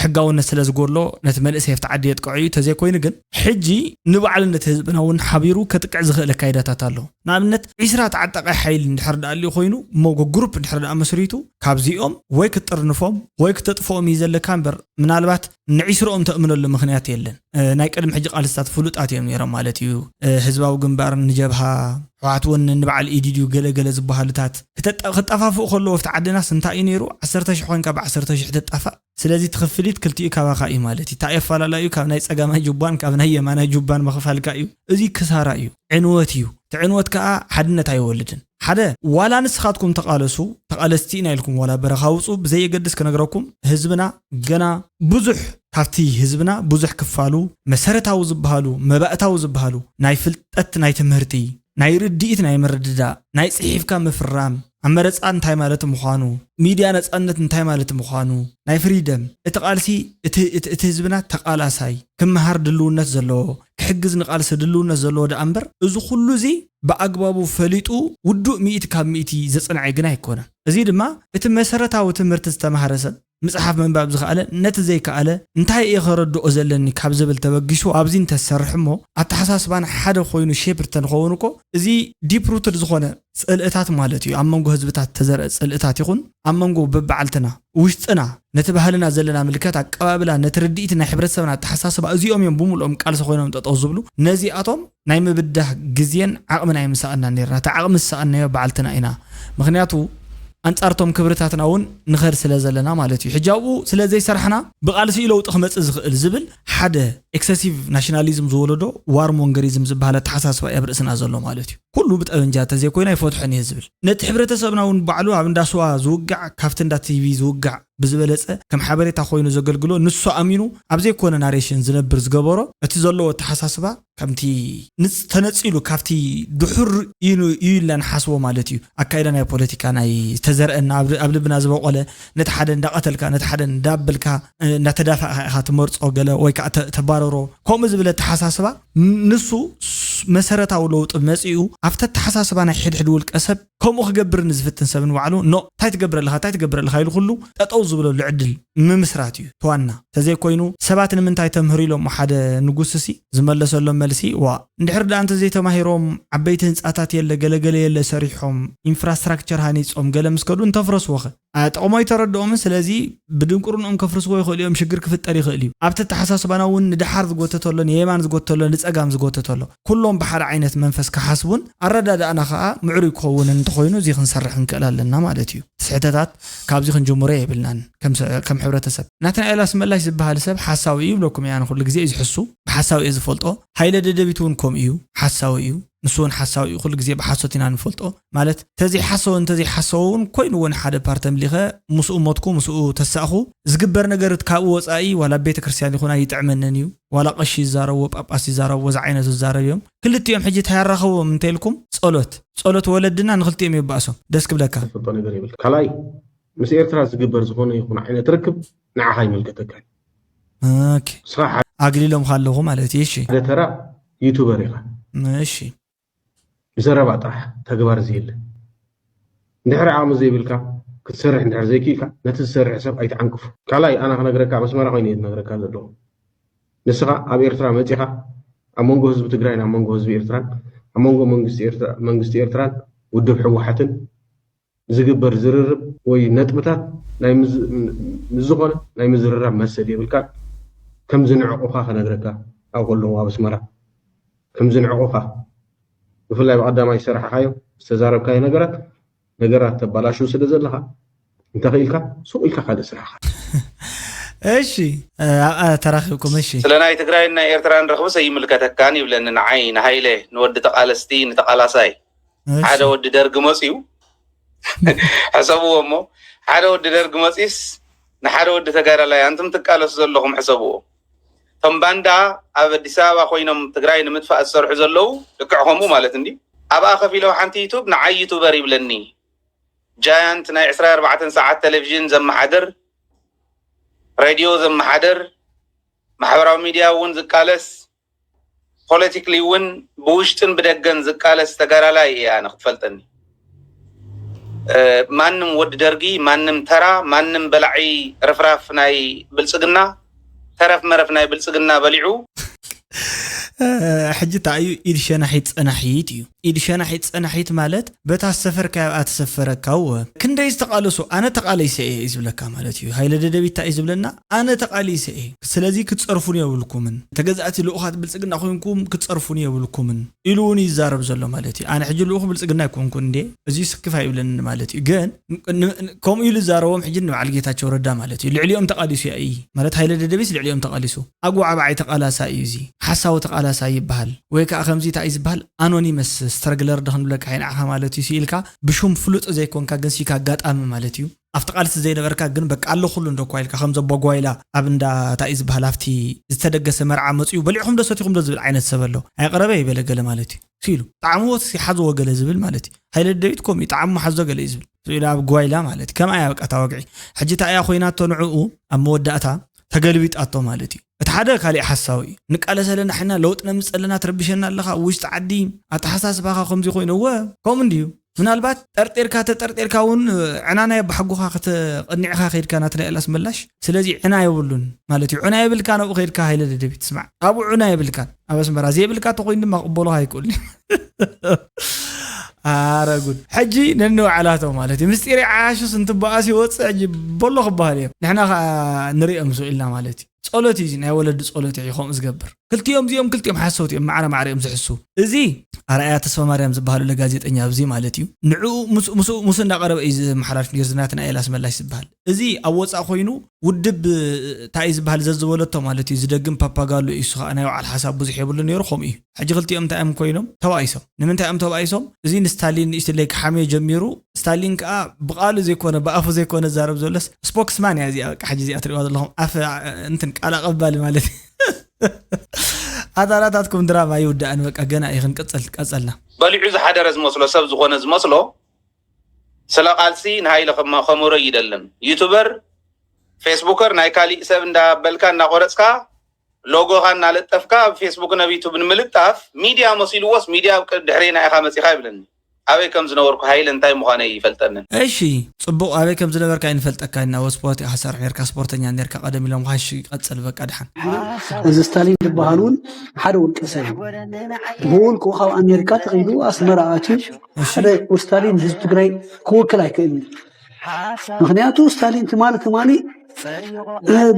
ሕጋውነት ስለ ዝጎድሎ ነቲ መንእሰይ ኣብቲ ዓዲ የጥቀዑ እዩ። ተዘይኮይኑ ግን ሕጂ ንባዕልነት ህዝብና እውን ሓቢሩ ከጥቅዕ ዝኽእል ኣካይዳታት ኣሎ። ንኣብነት ዒስራ ተዓጠቓይ ሓይሊ እንድሕር ደኣ ኣልዩ ኮይኑ፣ እሞ ግሩፕ እንድሕር ደኣ መስሪቱ፣ ካብዚኦም ወይ ክትጥርንፎም ወይ ክተጥፍኦም እዩ ዘለካ እምበር፣ ምናልባት ንዒስርኦም ተእምነሉ ምኽንያት የለን። እ፣ ናይ ቅድሚ ሕጂ ቃልስታት ፍሉጣት እዮም ነይሮም ማለት እዩ። እ፣ ህዝባዊ ግንባር ንጀብሃ፣ ሕወሓት እውን ንበዓል ኢዲድዩ ገለ ገለ ዝበሃሉታት ክተጣ-፣ ክጠፋፍኡ ከለዎ ኣብቲ ዓድናስ እንታይ እዩ ነይሩ? ዓሰርተ ሽሕ ኮይንካ ብዓሰርተ ሽሕ ትጣፋእ። ስለዚ እቲ ክፍሊት ክልቲኡ ካባኻ እዩ ማለት እዩ። እንታይ የፈላለዩ? ካብ ናይ ጸጋማይ ጁባን ካብ ናይ የማናይ ጁባን ምኽፋልካ እዩ። እዚ ክሳራ እዩ፣ ዕንወት እዩ። እቲ ዕንወት ከኣ ሓድነት ኣይወልድን። ሓደ፣ ዋላ ንስኻትኩም ተቓለሱ፣ ተቓለስቲ ኢና ኢልኩም ዋላ በረኻ ውጹ፣ ብዘየገድስ ክነግረኩም፣ ህዝብና ገና ብዙሕ ካብቲ ህዝብና ብዙሕ ክፋሉ መሰረታዊ ዝበሃሉ፣ መባእታዊ ዝበሃሉ ናይ ፍልጠት፣ ናይ ትምህርቲ፣ ናይ ርድኢት፣ ናይ ምርድዳእ፣ ናይ ጽሒፍካ ምፍራም፣ ኣመረጻ እንታይ ማለት ምዃኑ፣ ሚድያ ነጻነት እንታይ ማለት ምዃኑ፣ ናይ ፍሪደም፣ እቲ ቃልሲ፣ እቲ፣ እቲ፣ እቲ ህዝብና ተቓላሳይ ክመሃር ድልውነት ዘለዎ፣ ክሕግዝ ንቃልሲ ድልውነት ዘለዎ ደኣ እምበር፣ እዚ ኩሉ እዚ ብኣግባቡ ፈሊጡ ውዱእ ሚእቲ ካብ ሚእቲ ዘጽንዐ ግን ኣይኮነን። እዚ ድማ እቲ መሰረታዊ ትምህርቲ ዝተማህረ ሰብ፣ ምጽሓፍ ምንባብ ዝኸኣለ፣ ነቲ ዘይከኣለ እንታይ እየ ከረድኦ ዘለኒ ካብ ዝብል ተበጊሱ ኣብዚ እንተዝሰርሕ እሞ፣ ኣተሓሳስባና ሓደ ኮይኑ ሼፕ እንተንኸውን እኮ፣ እዚ ዲፕ ሩትድ ዝኾነ ጽልእታት ማለት እዩ፣ ኣብ መንጎ ህዝብታት ተዘርአ ጽልእታት ይኹን ኣብ መንጎ በብዓልትና ውሽጥና ነቲ ባህልና ዘለና ምልከት ኣቀባብላ፣ ነቲ ርድኢት ናይ ሕብረተሰብና ኣተሓሳስባ፣ እዚኦም እዮም ብምልኦም ቃልሲ ኮይኖም ጠጠው ዝብሉ። ነዚኣቶም ናይ ምብዳህ ግዜን ዓቕምን ኣይምሰኣናን ነይርና። እቲ ዓቕሚ ዝሰኣናዮ በዓልትና ኢና። ምኽንያቱ ኣንጻርቶም ክብርታትና እውን ንኸድ ስለ ዘለና ማለት እዩ። ሕጂ ኣብኡ ስለ ዘይሰራሕና ብቓልሲ እዩ ለውጢ ክመጽእ ዝኽእል ዝብል ሓደ ኤክሰሲቭ ናሽናሊዝም ዝወለዶ ዋር ሞንገሪዝም ዝበሃል ኣተሓሳስባ እዩ ኣብ ርእስና ዘሎ ማለት እዩ። ኩሉ ብጠበንጃ እንተዘይኮይኑ ኣይፈትሖን እየ ዝብል። ነቲ ሕብረተሰብና እውን ባዕሉ ኣብ እንዳ ስዋ ዝውጋዕ ካብቲ እንዳ ቲቪ ዝውጋዕ ብዝበለጸ ከም ሓበሬታ ኮይኑ ዘገልግሎ ንሱ ኣሚኑ ኣብ ዘይኮነ ናሬሽን ዝነብር ዝገበሮ እቲ ዘለዎ ኣተሓሳስባ ከምቲ ንጽ-፣ ተነጺሉ ካብቲ ድሑር እዩ ን-፣ እዩ ኢልና ንሓስቦ ማለት እዩ። ኣካይዳ ናይ ፖለቲካ ናይ ዝተዘርአና ኣብ፣ ኣብ ልብና ዝበቆለ ነቲ ሓደ እንዳቐተልካ ነቲ ሓደ እንዳበልካ፣ እ፣ እንዳተዳፋእካ ኢኻ ትመርጾ ገለ ወይ ከዓ ተ-፣ ተባረሮ ከምኡ ዝብል ኣተሓሳስባ ን-፣ ንሱ ስ-፣ መሰረታዊ ለውጢ መጺኡ ኣብቲ ኣተሓሳስባ ናይ ሕድሕድ ውልቀ ሰብ ከምኡ ክገብር ንዝፍትን ሰብ ንባዕሉ ኖ እንታይ ትገብር ኣለኻ እንታይ ትገብር ኣለኻ ኢሉ ኩሉ ጠጠው ዝብለሉ ዕድል ምምስራት እዩ። ተዋና ተዘይኮይኑ ሰባት ንምንታይ ተምህሩ ኢሎም ሓደ ንጉስ ሲ ዝመለሰሎም መልሲ ዋ እንድሕር ደኣ እንተዘይተማሂሮም ዓበይቲ ህንፃታት የለ ገለገለ የለ ሰሪሖም ኢንፍራስትራክቸር ሃኒፆም ገለ ምስ ከዱ እንተፍረስዎኸ ጠቕሞ ኣይተረድኦምን። ስለዚ ብድንቁርንኦም ከፍርስዎ ይኽእሉ እዮም። ሽግር ክፍጠር ይኽእል እዩ። ኣብቲ ኣተሓሳስባና እውን ንደሓር ዝጎተተሎ ንየማን ዝጎተተሎ ንፀጋም ዝጎተተሎ ኩሎም ብሓደ ዓይነት መንፈስ ክሓስቡን ኣረዳድኣና ከዓ ምዕሩይ ክኸውን እንተኾይኑ እዚ ክንሰርሕ ክንክእል ኣለና ማለት እዩ። ስሕተታት ካብዚ ክንጅምሮ የብልናን። ከም ስ-፣ ከም ሕብረተሰብ ናትናኤል ኣስመላሽ ዝበሃል ሰብ ሓሳዊ እዩ ይብለኩም እያ። ንኩሉ ግዜ እዩ ዝሕሱ ብሓሳዊ እየ ዝፈልጦ። ሃይለ ደደቢት እውን ከምኡ እዩ፣ ሓሳዊ እዩ። ንሱ እውን ሓሳዊ እዩ። ኩሉ ግዜ ብሓሶት ኢና ንፈልጦ። ማለት እንተዘይሓሰወ እንተዘይሓሰወ እውን ኮይኑ እውን ሓደ ፓርት ኣምሊኸ ምስኡ ሞትኩ ምስኡ ተሳእኹ ዝግበር ነገር ካብኡ ወፃኢ ዋላ ኣብ ቤተ ክርስቲያን ይኹን ኣይጥዕመንን እዩ። ዋላ ቀሺ ይዛረብዎ ጳጳስ ይዛረብዎ እዚ ዓይነት ዝዛረብ እዮም። ክልቲኦም ሕጂ እንታይ ያራኸቦም እንተልኩም ጸሎት ጸሎት ወለድና ንክልቲኦም የባእሶም። ደስ ክብለካ። ትፈልጦ ነገር የብልካ። ካልኣይ ምስ ኤርትራ ዝግበር ዝኾነ ይኹን ዓይነት ርክብ ንዓኻ ይምልከተካ እዩ። ኦኬ። ንስኻ ሓደ ኣግሊሎም ካለኹ ማለት እዩ። እሺ። ሓደ ተራ ዩቱበር ኢኻ። እሺ። ብዘረባ ጥራሕ ተግባር እዚ የለ። እንድሕሪ ዓቕሚ ዘይብልካ ክትሰርሕ እንድሕር ዘይክኢልካ ነቲ ዝሰርሕ ሰብ ኣይትዓንቅፉ። ካልኣይ ኣነ ክነግረካ ኣብ ኣስመራ ኮይነ እየ ዝነግረካ ዘለኹ። ንስኻ ኣብ ኤርትራ መጺኻ ኣብ መንጎ ህዝቢ ትግራይን ኣብ መንጎ ህዝቢ ኤርትራን ኣብ መንጎ መንግስቲ ኤርትራ-፣ መንግስቲ ኤርትራን ውድብ ህወሓትን ዝግበር ዝርርብ ወይ ነጥብታት ናይ ምዝ-፣ ምስ ዝኾነ ናይ ምዝርራብ መሰል የብልካን። ከም ዝንዕቑኻ ክነግረካ ኣብ ከለኹ ኣብ ኣስመራ ከም ዝንዕቑኻ ብፍላይ ብቐዳማይ ዝሰራሕኻዮ ዝተዛረብካዮ ነገራት ነገራት ተባላሹ ስለ ዘለኻ እንተኽኢልካ ሱቕ ኢልካ ካልእ ስራሕኻ። እሺ፣ እ፣ ኣብኣ ተራኺብኩም። እሺ። ስለ ናይ ትግራይን ናይ ኤርትራን ረኽብስ ኣይምልከተካን ይብለኒ ንዓይ ንሃይለ ንወዲ ተቓለስቲ ንተቓላሳይ። ሓደ ወዲ ደርግ መፅዩ። ሕሰብዎ እሞ፣ ሓደ ወዲ ደርግ መፂስ ንሓደ ወዲ ተጋዳላይ፣ ኣንቱም ትቃለሱ ዘለኹም ሕሰብዎ። እቶም ባንዳ ኣብ ኣዲስ ኣበባ ኮይኖም ትግራይ ንምጥፋእ ዝሰርሑ ዘለዉ፣ ልክዕ ከምኡ ማለት እንዲ ኣብኣ ከፊለው ሓንቲ ዩቱብ ንዓይ ዩቱበር ይብለኒ። ጃያንት ናይ ዕስራ ኣርባዕተ ሰዓት ቴሌቪዥን ዘመሓድር፣ ሬድዮ ዘመሓድር፣ ማሕበራዊ ሚድያ እውን ዝቃለስ፣ ፖለቲክሊ እውን ብውሽጥን ብደገን ዝቃለስ ተጋዳላይ እየ ኣነ ክትፈልጠኒ። ማንም ወዲ ደርጊ፣ ማንም ተራ፣ ማንም በላዒ ርፍራፍ ናይ ብልፅግና፣ ተረፍ መረፍ ናይ ብልፅግና በሊዑ። ሕጂ እንታይ እዩ? ኢድ ሸናሒት ፀናሒት እዩ። ኢድ ሸናሒት ፀናሒት ማለት በታ ዝሰፈርካዮ ኣብኣ ትሰፈረካ። እወ፣ ክንደይ ዝተቓለሱ፣ ኣነ ተቓሊሰ እየ እዩ ዝብለካ ማለት እዩ። ሃይለ ደደቢት እንታይ እዩ ዝብለና? ኣነ ተቓሊሰ እየ፣ ስለዚ ክትፀርፉኒ የብልኩምን፣ ተገዛእቲ ልኡኻት ብልፅግና ኮይንኩም ክትፀርፉኒ የብልኩምን ኢሉ እውን ይዛረብ ዘሎ ማለት እዩ። ኣነ ሕጂ ልኡኽ ብልፅግና ኣይኮንኩን እንዴ፣ እዚ ስክፍ ኣይብለኒ ማለት እዩ። ግን ከምኡ ኢሉ ዝዛረቦም ሕጂ ንበዓል ጌታቸው ረዳ ማለት እዩ። ልዕሊኦም ተቓሊሱ እያ እዩ ማለት፣ ሃይለ ደደቢት ልዕሊኦም ተቓሊሱ፣ ኣጓዓባዓይ ተቓላሳይ እዩ፣ እዚ ሓሳዊ ተቓላሳይ ይበሃል። ወይ ከዓ ከምዚ እንታይ እዩ ዝበሃል፣ ኣኖኒመስ ስትረግለር ዶ ክንብለካ ንዓኻ ማለት እዩ። ስኢልካ ብሹም ፍሉጥ ዘይኮንካ ግን ሲካ ኣጋጣሚ ማለት እዩ። ኣብቲ ቃልሲ ዘይነበርካ ግን በቃ ኣሎ ኩሉ እንዶ እኳ ኢልካ፣ ከም ዘቦ ጓይላ ኣብ እንዳ እንታይ እዩ ዝበሃል፣ ኣብቲ ዝተደገሰ መርዓ መፅዩ በሊዕኹም ዶ ሰቲኹም ዶ ዝብል ዓይነት ሰብ ኣሎ። ኣይቐረበ ይበለ ገለ ማለት እዩ። ሲሉ ጣዕምዎት ሲሓዝዎ ገለ ዝብል ማለት እዩ። ሃይለ ደደቢት ከምኡ እዩ፣ ጣዕሙ ሓዞ ገለ እዩ ዝብል። ስኢሉ ኣብ ጓይላ ማለት እዩ። ከምኣ እያ በቃ እታ ወግዒ። ሕጂ እንታይ እያ ኮይናቶ ንዕኡ ኣብ መወዳእታ ተገልቢጣቶ ማለት እዩ። እቲ ሓደ ካሊእ ሓሳዊ እዩ። ንቃለስ ኣለና ሕና ለውጢ ነምፅእ ኣለና፣ ትረብሸና ኣለኻ፣ ውሽጢ ዓዲ ኣተሓሳስባኻ ከምዚ ኮይኑ። እወ ከምኡ እንድዩ። ምናልባት ጠርጢርካ ተጠርጢርካ እውን ዕናናይ ኣባሓጎኻ ከተቐኒዕኻ ከይድካ ናትና ኤላስ መላሽ። ስለዚ ዕና የብሉን ማለት እዩ። ዕና የብልካን ኣብኡ ከይድካ ሃይለ ደደቢት። ስማዕ፣ ኣብኡ ዕና የብልካን። ኣብ ኣስመራ ዘይብልካ ተኮይኑ ድማ ክቕበሉኻ ኣይክእሉን እዮም። ኣረ ጉድ። ሕጂ ነንባዕላቶም ማለት እዩ ምስጢር ይዓያሹስ እንትበኣስ ይወፅእ። ሕጂ በሎ ክበሃል እዮም። ንሕና ከዓ ንሪኦም ስቕ ኢልና ማለት እዩ። ጸሎት እዩ እዚ፣ ናይ ወለዲ ጸሎት እዩ ከምኡ ዝገብር። ክልቲኦም እዚኦም ክልቲኦም ሓሰውቲ እዮም፣ ማዕረ ማዕረ እዮም ዝሕስው። እዚ ኣርኣያ ተስፋማርያም ዝበሃል ኣሎ ጋዜጠኛ ኣብዚ ማለት እዩ። ንዕኡ ምስ- ምስኡ ምስኡ እንዳቐረበ እዩ ዝመሓላልፍ ነይሩ፣ እዚ ናትና ኤላስ መላሽ ዝበሃል። እዚ ኣብ ወፃእ ኮይኑ ውድብ እንታይ እዩ ዝበሃል ዘዝበለቶ ማለት እዩ፣ ዝደግም ፓፓጋሎ እዩ። እሱ ከዓ ናይ ባዕሉ ሓሳብ ብዙሕ የብሉ ነይሩ። ከምኡ እዩ። ሕጂ ክልቲኦም እንታይ እዮም ኮይኖም ተባኢሶም። ንምንታይ እዮም ተባኢሶም? እዚ ንስታሊን ንእሽትለይ ክሓምዮ ጀሚሩ። ስታሊን ከዓ ብቃሉ ዘይኮነ ብኣፉ ዘይኮነ ዛረብ ዘሎስ ስፖክስማን እያ እዚኣ። በቃ ሕጂ እዚኣ ትሪእዋ ዘለኹም ኣፍ እንትን ቃል ኣቐባሊ ማለት እዩ። ኣታላታትኩም ድራማ ይውዳእን በቃ ገና እዩ ክንቅፅል ቀፀልና። በሊዑ ዝሓደረ ዝመስሎ ሰብ ዝኾነ ዝመስሎ ስለ ቃልሲ ንሃይለ ከመ- ከመሮ ይደልን ዩቱበር ፌስቡከር ናይ ካሊእ ሰብ እንዳበልካ እናቆረፅካ ሎጎኻ እናለጠፍካ ኣብ ፌስቡክ ናብ ዩቱብ ንምልጣፍ ሚድያ መሲልዎስ ሚድያ ኣብ ቅድ- ድሕሬና ኢኻ መፂኻ ይብለኒ ኣበይ ከም ዝነበርኩ ሃይለ እንታይ ምዃነ ይፈልጠንን እሺ ፅቡቕ ኣበይ ከም ዝነበርካ ይንፈልጠካ ኢና ወስፖርት ኢኻ ሰርሕ ነርካ ስፖርተኛ ነርካ ቀደም ኢሎም ኻሽ ቀፅል በቃ ድሓን እዚ ስታሊን ዝበሃል እውን ሓደ ውልቀ ሰብ እዩ። ብውልቁ ካብ ኣሜሪካ ተኺዱ ኣስመራ ኣትዩ ሓደ ስታሊን ህዝቢ ትግራይ ክውክል ኣይክእልን እዩ። ምክንያቱ ስታሊን ትማሊ ትማሊ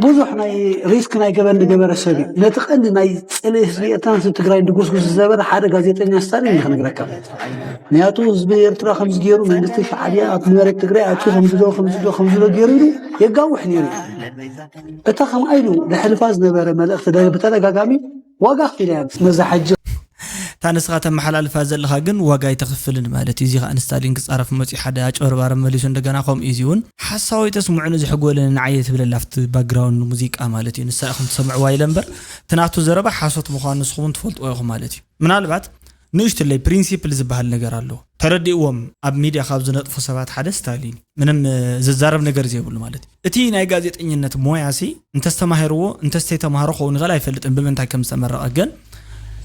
ብዙሕ ናይ ሪስክ ናይ ገበን ዝገበረ ሰብ እዩ። ነቲ ቀንዲ ናይ ፅልኢ ህዝቢ ኤርትራ ህዝቢ ትግራይ ድጉስጉስ ዝነበረ ሓደ ጋዜጠኛ ስታሊን እዩ ክነግረካ። ምክንያቱ ህዝቢ ኤርትራ ከምዚ ገይሩ መንግስቲ ሻዕብያ ኣብ መሬት ትግራይ ኣትዩ ከምዚ ዶ ከምዚ ዶ ከምዚ ዶ ገይሩ ኢሉ የጋውሕ ነይሩ እዩ። እታ ከምኣ ኢሉ ዘሕልፋ ዝነበረ መልእኽቲ ደ- ብተደጋጋሚ ዋጋ ኣኽፊላ እያ ነዛ ሕጂ እታ ንስኻ ተመሓላልፋ ዘለኻ ግን ዋጋ ኣይተኽፍልን ማለት እዩ። እዚ ከዓ ንስታሊን ክፃረፍ መፂኡ ሓደ ኣጭበርባሪ መሊሱ እንደገና ከምኡ እዩ። እዚ እውን ሓሳዊ ተስምዑ ንዝሕጎለኒ ንዓየ ትብለላ ኣብቲ ባክግራውንድ ሙዚቃ ማለት እዩ። ንሳ ኢኹም ትሰምዕዋ ኢለ እምበር እቲ ናቱ ዘረባ ሓሶት ምዃኑ ንስኹም እውን ትፈልጥዎ ኢኹም ማለት እዩ። ምናልባት ንእሽትለይ ፕሪንሲፕል ዝበሃል ነገር ኣሎ። ተረዲእዎም ኣብ ሚድያ ካብ ዝነጥፉ ሰባት ሓደ ስታሊን እዩ። ምንም እ፣ ዝዛረብ ነገር ዘይብሉ ማለት እዩ። እቲ ናይ ጋዜጠኝነት ሞያ ሲ እንተስተማሂርዎ እንተስተይተማሃሮ ክኸውን ይኽእል ኣይፈልጥን ብምንታይ ከም ዝተመረቐ ግን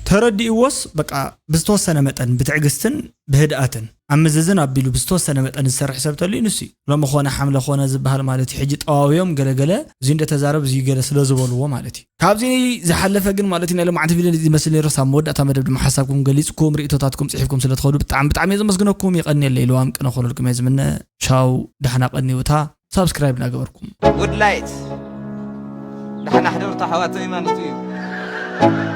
ተረዲእዎስ በቃ ብዝተወሰነ መጠን ብትዕግስትን ብህድኣትን ኣብ ምዝዝን ኣቢሉ ብዝተወሰነ መጠን ዝሰርሕ ሰብ ተልዩ ንሱ እዩ። ሎሚ ኮነ ሓምለ ኮነ ዝበሃል ማለት እዩ። ሕጂ ጠዋውዮም ገለገለ እዚ እንደተዛረብ እዚ ገለ ስለ ዝበልዎ ማለት እዩ። ካብዚ ዝሓለፈ ግን ማለት እዩ ናይ ሎማዕንቲ ቪድዮ እዚ ዝመስል ነይሩ። ሳብ መወዳእታ መደብ ድማ ሓሳብኩም ገሊፅኩም ርእቶታትኩም ፅሒፍኩም ስለ ትኸዱ ብጣዕሚ ብጣዕሚ እየ ዘመስግነኩም። የቐንየለይ። ልዋም ቅነ ኮነልኩም እየ ዝምነ። ቻው፣ ዳሕና ቀንዩ። እታ ሳብስክራይብ እናገበርኩም ጉድ ላይት ዳሕና ሕደሩ ተሓዋተይ ማለት እዩ።